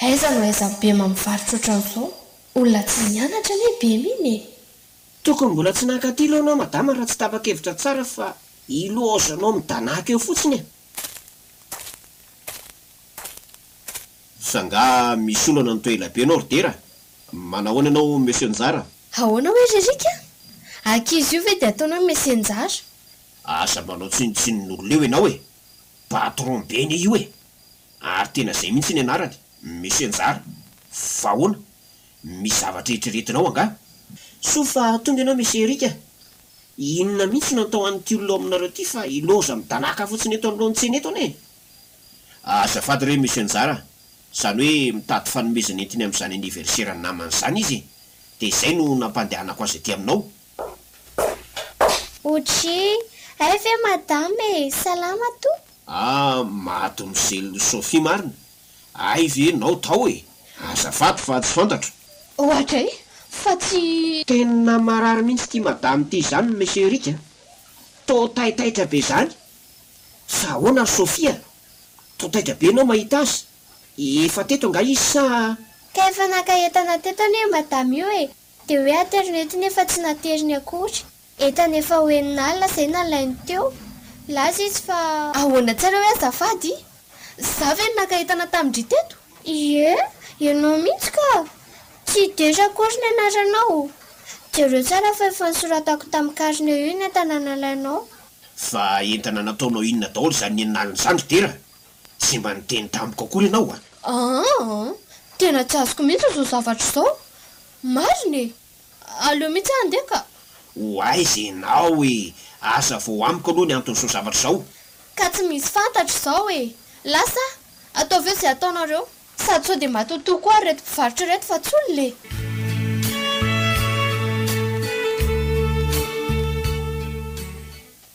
Speaker 2: Aiza no ahaizan'i bema mivarotra ohatran'izao? Olona tsy nianatra anie bema iny e!
Speaker 5: Tokony mbola tsy naka aty aloha anao madama raha tsy tapa-kevitra tsara fa ilaozanao midanàka eo fotsiny e!
Speaker 1: Fa nga misy olana ny toa elabe anao ry Dera? Manahoana ianao Monsieur Njara?
Speaker 2: Ahoana hoe ry Eric a? Ankizy io ve dia ataonao hoe Monsieur Njara?
Speaker 1: Aza manao tsinontsinon'olona eo ianao e! Patron be anie io e! Ary tena izay mihitsy ny anarany, Monsieur Njara. Fa ahoana? Misy zavatra eritreretinao angaha?
Speaker 5: Soa fa tonga ianao Monsieur Eric a! Inona mihitsy no atao an'ity olona ao aminareo ity fa ilaoza midanàka fotsiny eto anoloan'ny tsena eto anie e!
Speaker 1: Azafady re Monsieur Njara a! Izany hoe mitady fanomezana entiny amin'izany anniversaire-n'ny namany izany izy e! Dia izay no nampandehanako azy aty aminao.
Speaker 4: Otri, hay ve madama e! Salama tompoko!
Speaker 1: Ah, Mademoiselle Sophie marina! Hay ve nao tao e! Azafady fa tsy fantatro.
Speaker 2: Oadray, fa tsy.
Speaker 5: Tena marary mihitsy ity madame ity izany Monsieur Eric a! Toa taitaitra be izany. Fa ahoana ry Sophie a? Toa taitra be ianao mahita azy. Efa teto angaha izy sa.
Speaker 4: Ka efa naka entana teto anie madame io e! Dia hoe ateriny eto nefa tsy nateriny akory. Entana efa ho enina alina izay nalainy teo. Nilaza izy fa.
Speaker 2: Ahoana tsara hoe azafady? Za ve no naka entana tamin-dry teto?
Speaker 4: Ie, ianao mihitsy ka! Tsy Dera akory ny anaranao. Jereo tsara fa efa nosoratako tamin'ny carnet io ny entana nalainao.
Speaker 1: Fa entana nataonao inona daholo izany enina alina izany ry Dera? Tsy mba niteny tamiko akory ianao a!
Speaker 2: Aa! Tena tsy azoko mihitsy izao zavatra izao. Marina e! Aleo mihitsy aho handeha ka!
Speaker 1: Ho aiza ianao e! Aza vao amiko aloha ny anton'izao zavatra izao.
Speaker 2: Ka tsy misy fantatro izao e! Lasa aho! Ataovy eo izay ataonareo. Sady sao dia matotoa koa ary ireto mpivarotra ireto fa tsy olona e!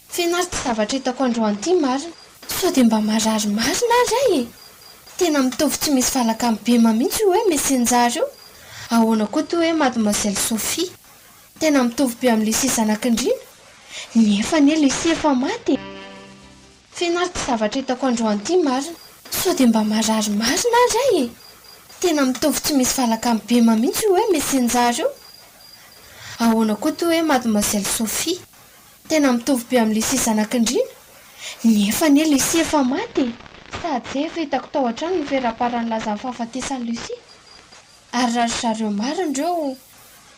Speaker 2: Feno ary ity zavatra hitako androany ity marina. Sao dia mba marary marina ary aho e! Tena mitovy tsy misy valaka amin'i Bema mihitsy io hoe Messenjara io. Ahoana koa ity hoe Mademoiselle Sophie? Tena mitovy be amin'i Lucie zanak'i Ndrina. Nefa anie Lucie efa maty e! Feno ary ity zavatra hitako androany ity marina. Sao dia mba marary marina ary aho e! Tena mitovy tsy misy valaka amin'i Bema mihitsy io hoe Messenjara io. Ahoana koa ity hoe Mademoiselle Sophie? Tena mitovy be amin'i Lucie zanak'i Ndrina. Nefa anie Lucie efa maty e! Sady zay efa hitako tao an-trano ny ferapara nilaza ny fahafatesan'i Lucie. Ary raha ry zareo marina ireo,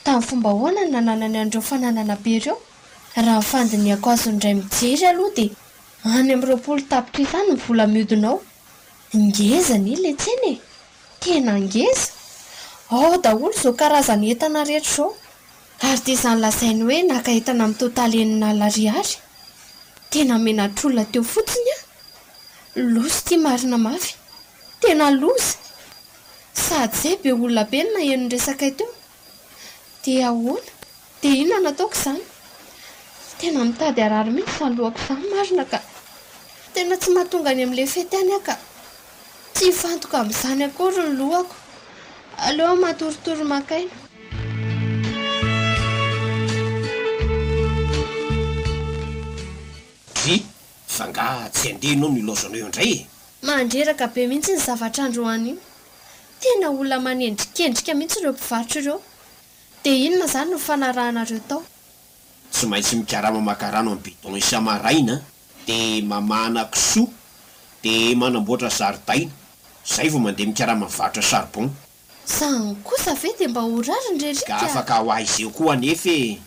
Speaker 2: tamin'ny fomba ahoana no nananany an'ireo fananana be ireo? Raha ny fandinihako azy indray mijery aloha dia any amin'ny 20 tapitrisa any ny vola mihodina ao. Ngeza anie ilay tsena e! Tena ngeza! Ao daholo izao karazana entana rehetra izao. Ary dia izany lazainy hoe naka entana amin'ny totaly enina alina ariary. Tena menatr'olona teo fotsiny aho. Loza ity marina mafy. Tena loza. Sady izay be olona be no naheno ny resakay teo. Dia ahoana? Dia inona no ataoko izany? Tena mitady harary mihitsy izany lohako izany marina ka. Tena tsy mahatonga any amin'ilay fety any aho ka. Tsy hifantoka amin'izany akory ny lohako. Aleo aho matoritory maka aina.
Speaker 1: Dry, fa nga tsy handeha ianao no ilaozanao eo indray e?
Speaker 2: Mandreraka be mihitsy ny zavatra androany io. Tena olona manendrikendrika mihitsy ireo mpivarotra ireo. Dia inona izany no nifanarahanareo tao?
Speaker 1: Tsy maintsy mikarama maka rano amin'ny bidon isa-maraina, dia mamahana kisoa, dia manamboatra zaridaina, zay vao mandeha mikarama mivarotra charbon.
Speaker 2: Zany kosa ve dia mba ho rariny re
Speaker 1: Ka
Speaker 2: Rika a!
Speaker 1: afaka ho aiza eo koa anefa e!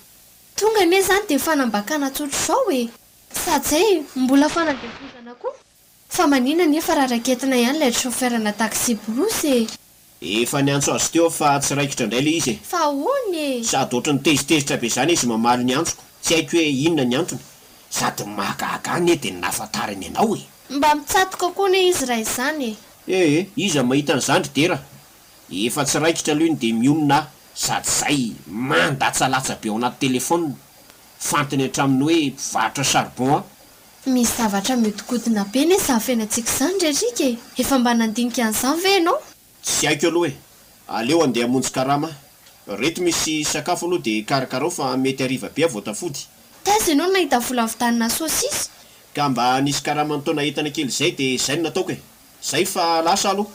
Speaker 2: Tonga anie izany dia fanambakana tsotr'izao e! Sady zay mbola fanandevozana koa! Fa manina anefa raha raiketina ihany ilay chauffeur-na taxi-brousse e!
Speaker 1: Efa niantso azy teo aho fa tsy raikitra indray ilay izy e!
Speaker 2: Fa ahoana e?
Speaker 1: Sady ohatran'ny tezitezitra be izany izy mamaly ny antsoko, tsy haiko hoe inona ny antony. Sady mahagaga anie dia ny nahafantarany anao e!
Speaker 2: Mba mitsatoka koa anie izy raha izany e!
Speaker 1: Ee, iza mahita an'izany ry Dera? Efa tsy raikitra aloha iny dia mionona aho, sady izay mandatsalatsa be ao anaty telephone, fantiny hatramin'ny hoe mpivarotra charbon aho.
Speaker 2: Misy zavatra mihodinkodina be anie izany fiainantsika izany ry Eric e! Efa mba nandinika an'izany ve ianao?
Speaker 1: Tsy haiko aloha e! Aleo andeha hamonjy karama aho. Reto misy sakafo aloha dia karakarao fa mety hariva be aho vao tafody.
Speaker 2: Taiza ianao no nahita vola nividianana saosisy?
Speaker 1: Ka mba nisy karama nitaona entana kely izay dia izay no nataoko e! Zay fa lasa aloha.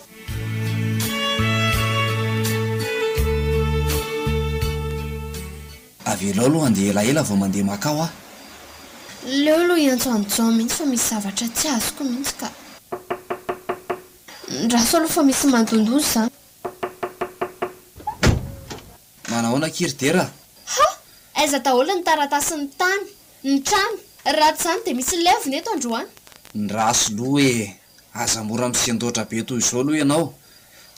Speaker 3: Avelao aloha handeha elaela vao mandeha makao aho.
Speaker 2: Leo aloha hiantso an'i Jean mihitsy fa misy zavatra tsy azoko mihitsy ka. Ndraso aloha fa misy mandondoza izany.
Speaker 3: Manahoana akia ry Dera a?
Speaker 2: Ha! Aiza daholo ny taratasin'ny tany, ny trano? Raha tsy izany dia misy levona eto androany.
Speaker 3: Ndraso loha e! Aza mora misendoatra be toy izao aloha ianao.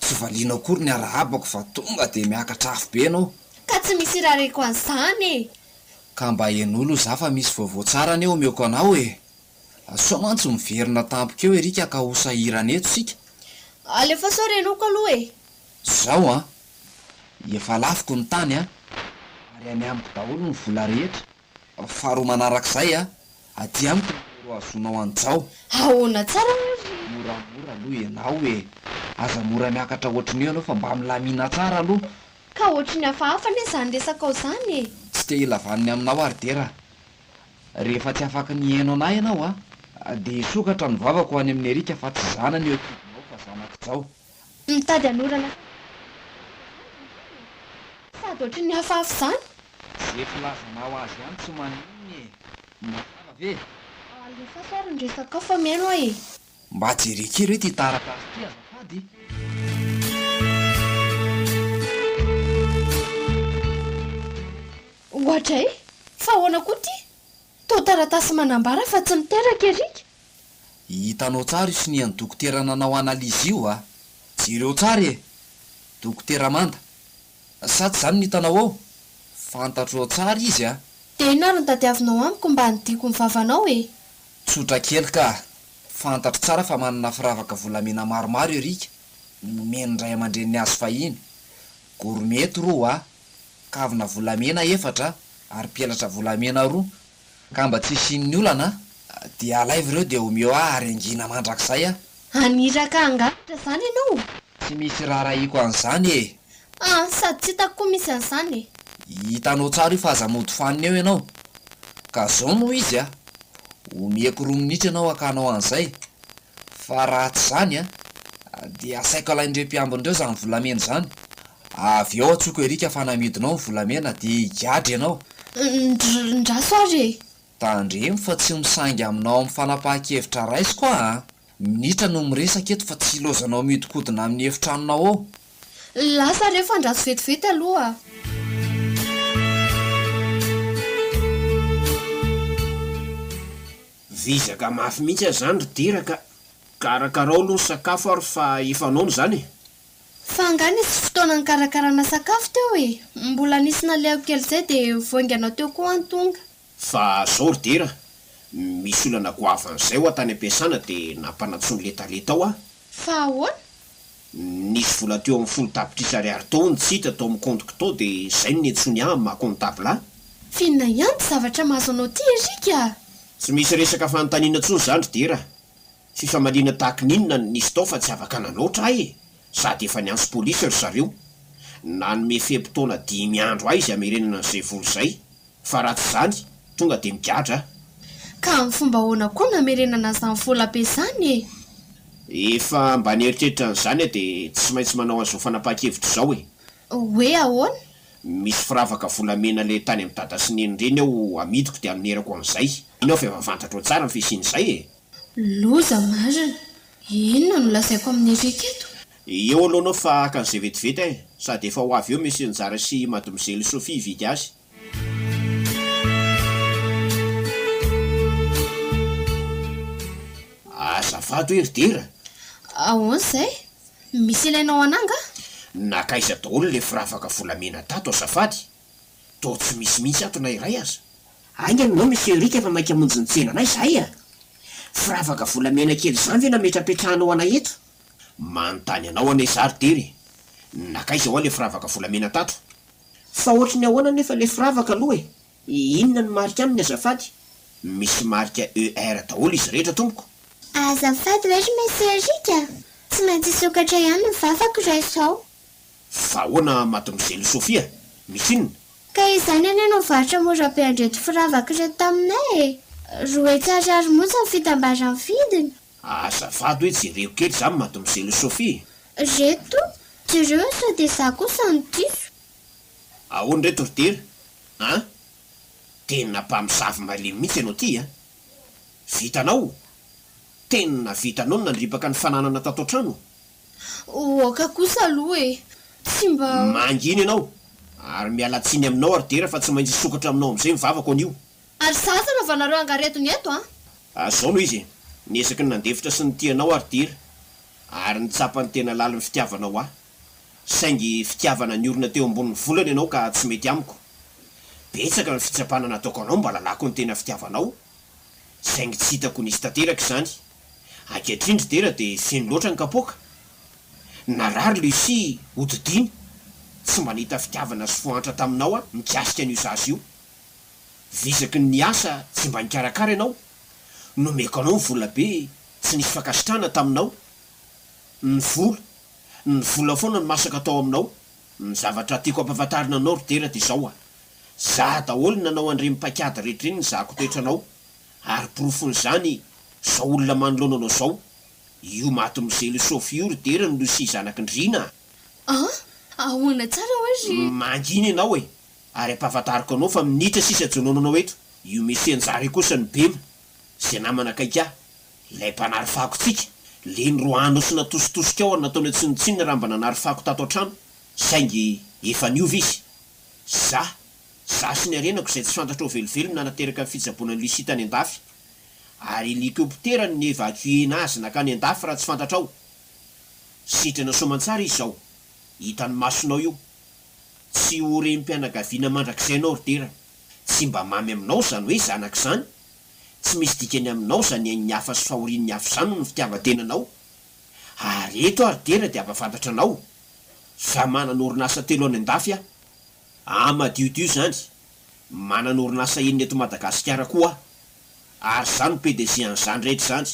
Speaker 3: Tsy valianao akory ny arahabako fa tonga dia miakatra afo be ianao.
Speaker 2: Ka tsy misy irareko an'izany e!
Speaker 3: Ka mba henoy aloha za fa misy vaovao tsara anie omeko anao e! Sao mantsy miverina tampoka eo Eric ka ho sahirana eto isika.
Speaker 2: Alefaso ary henoko aloha e!
Speaker 3: Zao an! Efa lafoko ny tany an! Ary any amiko daholo ny vola rehetra. Faharoa manarak'izay an! Aty amiko ny numéro ahazoanao an'i Jao.
Speaker 2: Ahoana tsara hoe ry.
Speaker 3: Moramora aloha ianao e! Aza mora miakatra ohatrin'io ianao fa mba milamina tsara aloha.
Speaker 2: Ka ohatrin'ny hafahafa anie izany resakao izany e!
Speaker 3: Tsy te hila vaniny aminao ary Dera a! Rehefa tsy afaky ny hihaino anah ianao a! Dia hisokatra ny vavako ho any amin'i Eric fa tsy zanany eo an-kibonao fa zanak'i Jao.
Speaker 2: Mitady hanorana sady ohatrin'ny hafahafa izany.
Speaker 3: Ze filazanao azy ihany tsy maninona e! Mazava ve?
Speaker 2: Alefaso ary ny resakao fa mihaino aho e!
Speaker 3: Mba jereo kely hoe ity taratasy ity azafady.
Speaker 2: Oadray! Fa ahoana koa ity? Toa taratasy manambara fa tsy miteraka Eric?
Speaker 3: Hitanao tsara io sonian'ny dokotera nanao analyse io a! Jereo tsara e! Dokotera Manda. Sa tsy izany no hitanao ao? Fantatro ao tsara izy a!
Speaker 2: Dia inona ary no tadiavinao amiko mba hanidiako ny vavanao e?
Speaker 3: Tsotra kely ka! Fantatro tsara fa manana firavaka volamena maromaro Eric, nomen'ny ray aman-dreniny azy fahiny. Gourmety roa, kavina volamena efatra ary pelatra volamena roa. Ka mba tsy hisian'ny olana dia alaivo ireo dia omeo ahy ary hangina mandrakizay aho.
Speaker 2: Haniraka hangalatra izany ianao?
Speaker 3: Tsy misy raharahiako an'izany e!
Speaker 2: Ah, sady tsy hitako koa misy an'izany e!
Speaker 3: Hitanao tsara io fa aza mody fanina eo ianao. Ka zao no izy a! Omeko roa minitra ianao hakanao an'izay. Fa raha tsy izany a! Dia asaiko alain'ireo mpiambina ireo izany volamena izany. Avy eo antsoiko Eric fa namidinao ny volamena dia higadra ianao.
Speaker 2: Ndr, ndraso ary e!
Speaker 3: Tandremo fa tsy misangy aminao amin'ny fanapahan-kevitra raisiko aho a! Minitra no miresaka eto fa tsy ilaozanao mihodinkodina amin'ny efitranonao ao.
Speaker 2: Lasa re fa andraso vetivety aloha.
Speaker 1: Vizaka mafy mihitsy aza izany ry Dera ka! Karakarao aloha ny sakafo ary fa efa noana izany e!
Speaker 2: Fa angaha nisy fotoana nikarakarana sakafo teo e? Mbola nisy nalehako kely izay dia voaingana teo koa aho tonga.
Speaker 1: Fa zao ry Dera, misy olana goavana izay hoa tany am-piasana dia nampanantsoin'i Letaleta ao aho.
Speaker 2: Fa ahoana?
Speaker 1: Nisy vola teo amin'ny folo tapitrisa ariary tao hono tsy hita tao amin'ny compte-ko tao dia izay no niantsoany ahy amin'ny maha comptable ahy.
Speaker 2: F'inona ihany ty zavatra mahazo anao ty Eric a?
Speaker 1: Tsy misy resaka fanontaniana intsony izany ry Dera a! Fifamaliana tahaky ny inona no nisy tao fa tsy afaka nanaotra ahy e! Sady efa niantso polisy ry zareo. Nanome fe-potoana dimy andro ahy izy hamerenana an'izay vola izay. Fa raha tsy izany, tonga dia migadra aho.
Speaker 2: Ka amin'ny fomba ahoana koa no hamerenana an'izany vola be izany e?
Speaker 1: Efa mba nieritreritra an'izany aho dia tsy maintsy manao an'izao fanapahan-kevitra izao e!
Speaker 2: Hoe ahoana?
Speaker 5: Misy firavaka volamena le tany amin'i dada sy neny ireny ao amidiko dia anonerako an'izay. Ino aho fa efa fantatrao tsara ny fisian'izay e!
Speaker 2: Loza marina! Inona no lazaiko amin'i Eric eto?
Speaker 5: Eo aloha anao fa haka an'izay vetivety aho e! Sady efa ho avy eo Monsieur Njara sy Mademoiselle Sophie hividy azy. Azafady hoe ry Dera!
Speaker 2: Ahoana izay? Misy ilainao anà angaha?
Speaker 5: Nankaiza daholo ilay firavaka volamena tato azafady? Toa tsy misy mihitsy ato na iray aza. Haingana ianao Monsieur Eric fa maika hamonjy ny tsenanay izahay a! Firavaka volamena kely izany ve nametrapetrahanao anay eto? Manontany anao anie izaho ry Dera e! Nankaiza hoa ilay firavaka volamena tato? Fa ohatry ny ahoana anefa ilay firavaka aloha e? Inona no marika aminy azafady? Misy marika ER daholo izy rehetra tompoko.
Speaker 4: Azafady hoe ry Monsieur Eric a! Tsy maintsy hisokatra ihany ny vavako raha izao.
Speaker 5: Fa ahoana Mademoiselle Sophie a? Misy inona?
Speaker 4: Ka izany anie no varotra mora be an'ireto firavaka ireto taminay e! 200 ariary monja ny fitambaran'ny vidiny.
Speaker 5: Azafady hoe jereko kely izany Mademoiselle Sophie.
Speaker 4: Reto, jereo sao dia izaho kosa no diso.
Speaker 5: Ahoana ireto ry Dera an? Tena mpamosavy malemy mihitsy ianao ity an! Vitanao? Tena vitanao ny nandripaka ny fananana tato an-trano?
Speaker 2: Oka kosa aloha e! Tsy mba.
Speaker 5: Mangina ianao! Ary miala tsiny aminao ry Dera fa tsy maintsy hisokatra aminao amin'izay ny vavako anio.
Speaker 2: Ary za aza anaovanareo angaredona eto an!
Speaker 5: Ary izao no izy e! Niezaky ny nandefitra sy nitia anao aho ry Dera, ary nitsapa ny tena lalin'ny fitiavanao ahy. Saingy fitiavana niorina teo ambonin'ny volana ianao ka tsy mety amiko. Betsaka ny fitsapana nataoko anao mba lalako ny tena fitiavanao, saingy tsy hitako nisy tanteraka izany. Ankehitriny ry Dera dia feno loatra ny kapoaka. Narary Lucie hodidiana. Tsy mba nahita fitiavana sy fo antra taminao aho mikasika an'io zaza io. Vizaky ny niasa tsy mba nikarakara ianao. Nomeko anao ny vola be tsy nisy fankasitrahana taminao. Ny vola, ny vola foana no masaka tao aminao. Ny zavatra tiako ampafantarina anao ry Dera dia izao a! Za daholo no nanao an'ireny paikady rehetra ireny nizahako toetra anao. Ary porofon'izany izao olona manoloana anao izao. Io mademoiselle Sophie io ry Dera no Lucie zanak'i Ndrina
Speaker 2: a! An! Ahoana tsara hoe ry.
Speaker 5: Mangina ianao e! Ary ampahafantariko anao fa minitra sisa ajononanao eto. Io Monsieur Njara io kosa no Bema, izay namana akaiky ahy. Ilay mpanary fako tsika, le noroahanao sy natositosika ao ary nataonao tsinontsinona raha mba nanary fako tato an-trano, saingy efa niova izy. Za, za sy ny harenako izay tsy fantatrao velively no nanateraka ny fitsaboana an'i Lucie tany an-dafy. Ary helicoptera no ni-evacuer-na azy nakany an-dafy raha tsy fantatrao. Sitrana soamantsara izy izao. Hitan'ny masonao io. Tsy ho renim-pianakaviana mandrakizay ianao ry Dera. Tsy mba mamy aminao izany hoe zanaka izany. Tsy misy dikany aminao izany ain'ny hafa sy fahorian'ny hafa izany noho ny fitiavan-tenanao. Ary eto aho ry Dera dia hampafantatra anao fa manana orinasa telo any an-dafy aho. Ahy madiodio izany. Manana orinasa enina eto Madagasikara koa aho. Ary izaho no PDG an'izany rehetra izany.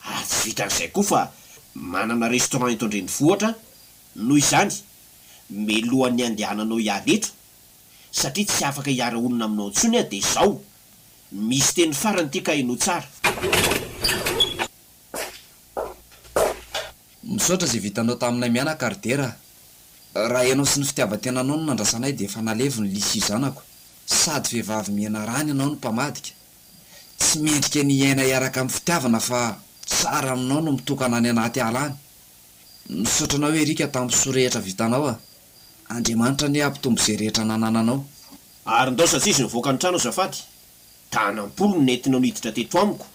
Speaker 5: Ary tsy vitan'izay koa fa manana restaurant eto an-drenivohitra aho. Noho izany, melohan'ny handehananao hiala eto, satria tsy afaka hiara-honina aminao intsony aho dia izao, misy teny farany ity ka henoy tsara.
Speaker 3: Misaotra izay vitanao taminay mianaka ry Dera a! Raha ianao sy ny fitiavan-tenanao no nandrasanay dia efa naleviny Lucie zanako. Sady vehivavy mihenarana ianao no mpamadika. Tsy mendrika ny hiaina hiaraka amin'ny fitiavana fa tsara aminao no mitokana any anaty ala any. Misaotra anao Eric tamin'ny soa rehetra vitanao a! Andriamanitra anie hampitombo izay rehetra nanananao.
Speaker 5: Ary ndao satsia izy nivoaka ny trano azafady. Tanam-polo no nentinao niditra teto amiko,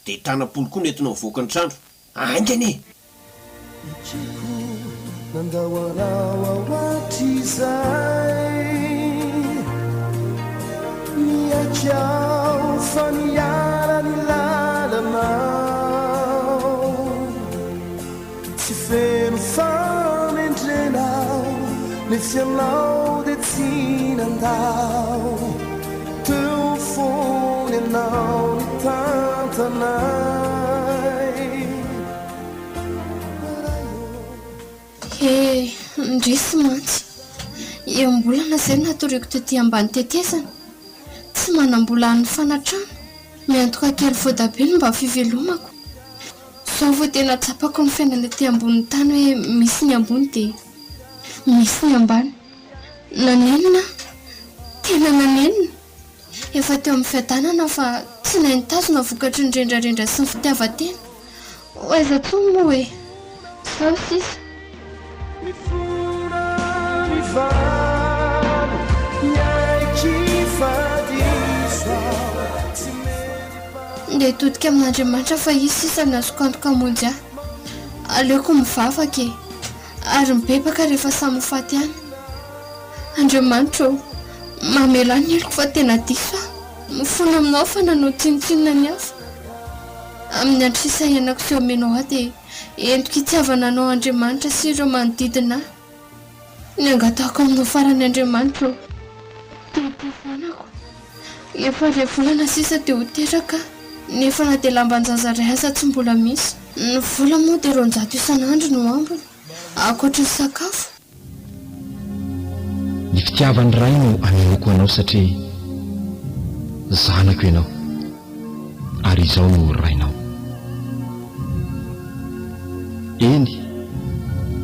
Speaker 5: dia tanam-polo koa nentinao nivoaka ny trano. Haingana e!
Speaker 7: Ekeko nandao anao aho hatrizay Niaiky aho fa niala ny lalanao Tsy feno fahendrena aho nefa ianao dia tsy nandao Teo foana ianao nitantana ahy Ray ô.
Speaker 2: He, indrisy mantsy. Enim-bolana izay no natoriako tety ambany tetezana. Tsy manam-bola hanofana trano. Miantoka kely voatabia no mba fivelomako. Izao vao tena tsapako ny fiainana ety ambonin'ny tany hoe misy ny ambony dia misy ny ambany. Nanenina aho. Tena nanenina. Efa teo amin'ny fiadanana aho fa tsy nahay nitazona vokatry ny rendrarendra sy ny fitiavan-tena. Ho aiza intsony moa e! Izao sisa.
Speaker 7: Mifona mivalo, miaiky fa diso aho, tsy mety.
Speaker 2: Ndeha hitodika amin'Andriamanitra fa Izy sisa no azoko antoka hamonjy ahy. Aleoko mivavaka e! Ary mibebaka rehefa samy ho faty ihany. Andriamanitra ô! Mamelà ny heloko fa tena diso aho. Mifona aminao fa nanao tsinontsinona ny hafa. Amin'ny andro sisa iainako sy omenao ahy dia entiko hitiavana anao Andriamanitra sy ireo manodidina ahy. Ny angatahako aminao farany Andriamanitra ô! Dia ity zanako. Efa iray volana sisa dia ho teraka aho, nefa na dia lamban-jaza iray aza tsy mbola misy. Ny vola moa dia 200 isan'andro no ambiny, ankoatry ny sakafo.
Speaker 8: Ny fitiavan'ny Ray no anehoako anao satria zanako ianao ary izao no Rainao. Eny,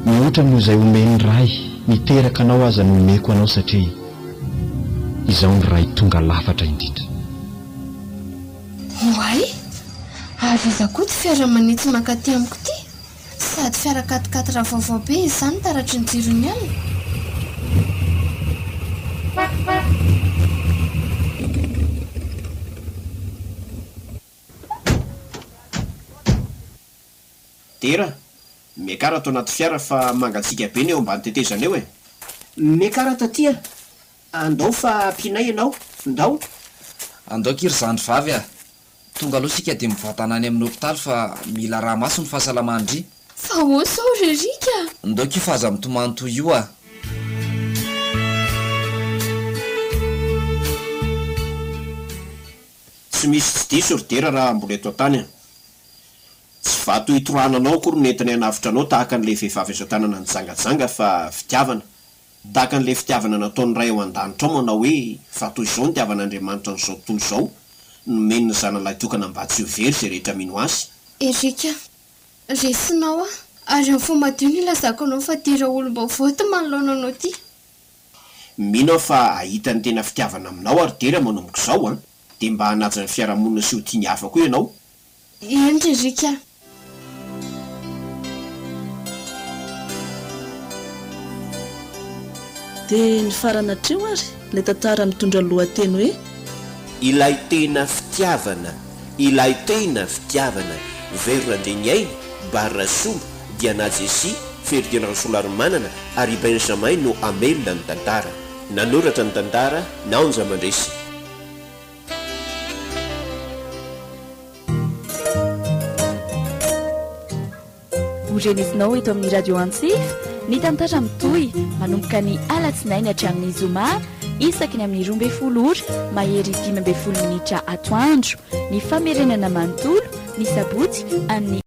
Speaker 8: mihoatra noho izay omen'ny Ray niteraka anao aza no omeko anao satria izao ny Ray tonga lafatra indrindra.
Speaker 2: Oay! Ary iza koa ity fiara manitsy mankaty amiko ity? Sady fiara quatre-quatre vaovao be izany taratry ny jiron'ny alina.
Speaker 1: Dera, miakara ato anaty fiara fa mangatsiaka be ny eo ambany tetezana eo e!
Speaker 5: Miakara taty a! Andao fa ampianay ianao, ndao!
Speaker 3: Andao akia ry zandry vavy a! Tonga aloha isika dia mivantana any amin'ny hopitaly fa mila araha-maso ny fahasalaman-dry.
Speaker 2: Fa ahoana izao ry Eric a?
Speaker 3: Ndao akia fa aza mitomany toy io a!
Speaker 1: Tsy misy tsy diso ry Dera raha mbola eto an-tany a! Tsy vato hitorahana anao akory no entinay hanavotra anao tahaka an'ilay vehivavy azo an-tanana nijangajanga fa fitiavana. Tahaka an'ilay fitiavana nataon'ny Ray ao an-danitra ao manao hoe, Fa toy izao nitiavan'Andriamanitra an'izao tontolo izao, nomeny ny Zanany lahitokana mba tsy ho very izay rehetra mino Azy.
Speaker 2: Eric a! Resinao aho, ary amin'ny fo madio no ilazako anao fa Dera olom-baovao ity manoloana anao ity.
Speaker 1: Mino aho fa hahita ny tena fitiavana aminao ary Dera manomboka izao an! Dia mba hanaja ny fiarahamonina sy ho tia ny hafa koa ianao.
Speaker 2: Eny ry Eric a!
Speaker 9: Dia nifarana hatreo ary ilay tantara mitondra ny lohateny hoe.
Speaker 1: Ilay tena fitiavana, ilay tena fitiavana, Vero Randreniaina, Bary Rasolo, Diana Jessie, Ferdinand Rasolarimanana ary i Benjamin no hamelona ny tantara. Nanoratra ny tantara, Naonja Mandresy.
Speaker 9: Ho renesinao eto amin'ny Radio Antsiva ny tantara mitohy manomboka ny alatsinainy hatramin'ny zoma isaky ny amin'ny 12 ora mahery 15 minitra atoandro, ny famerenana manontolo ny sabotsy amin'ny.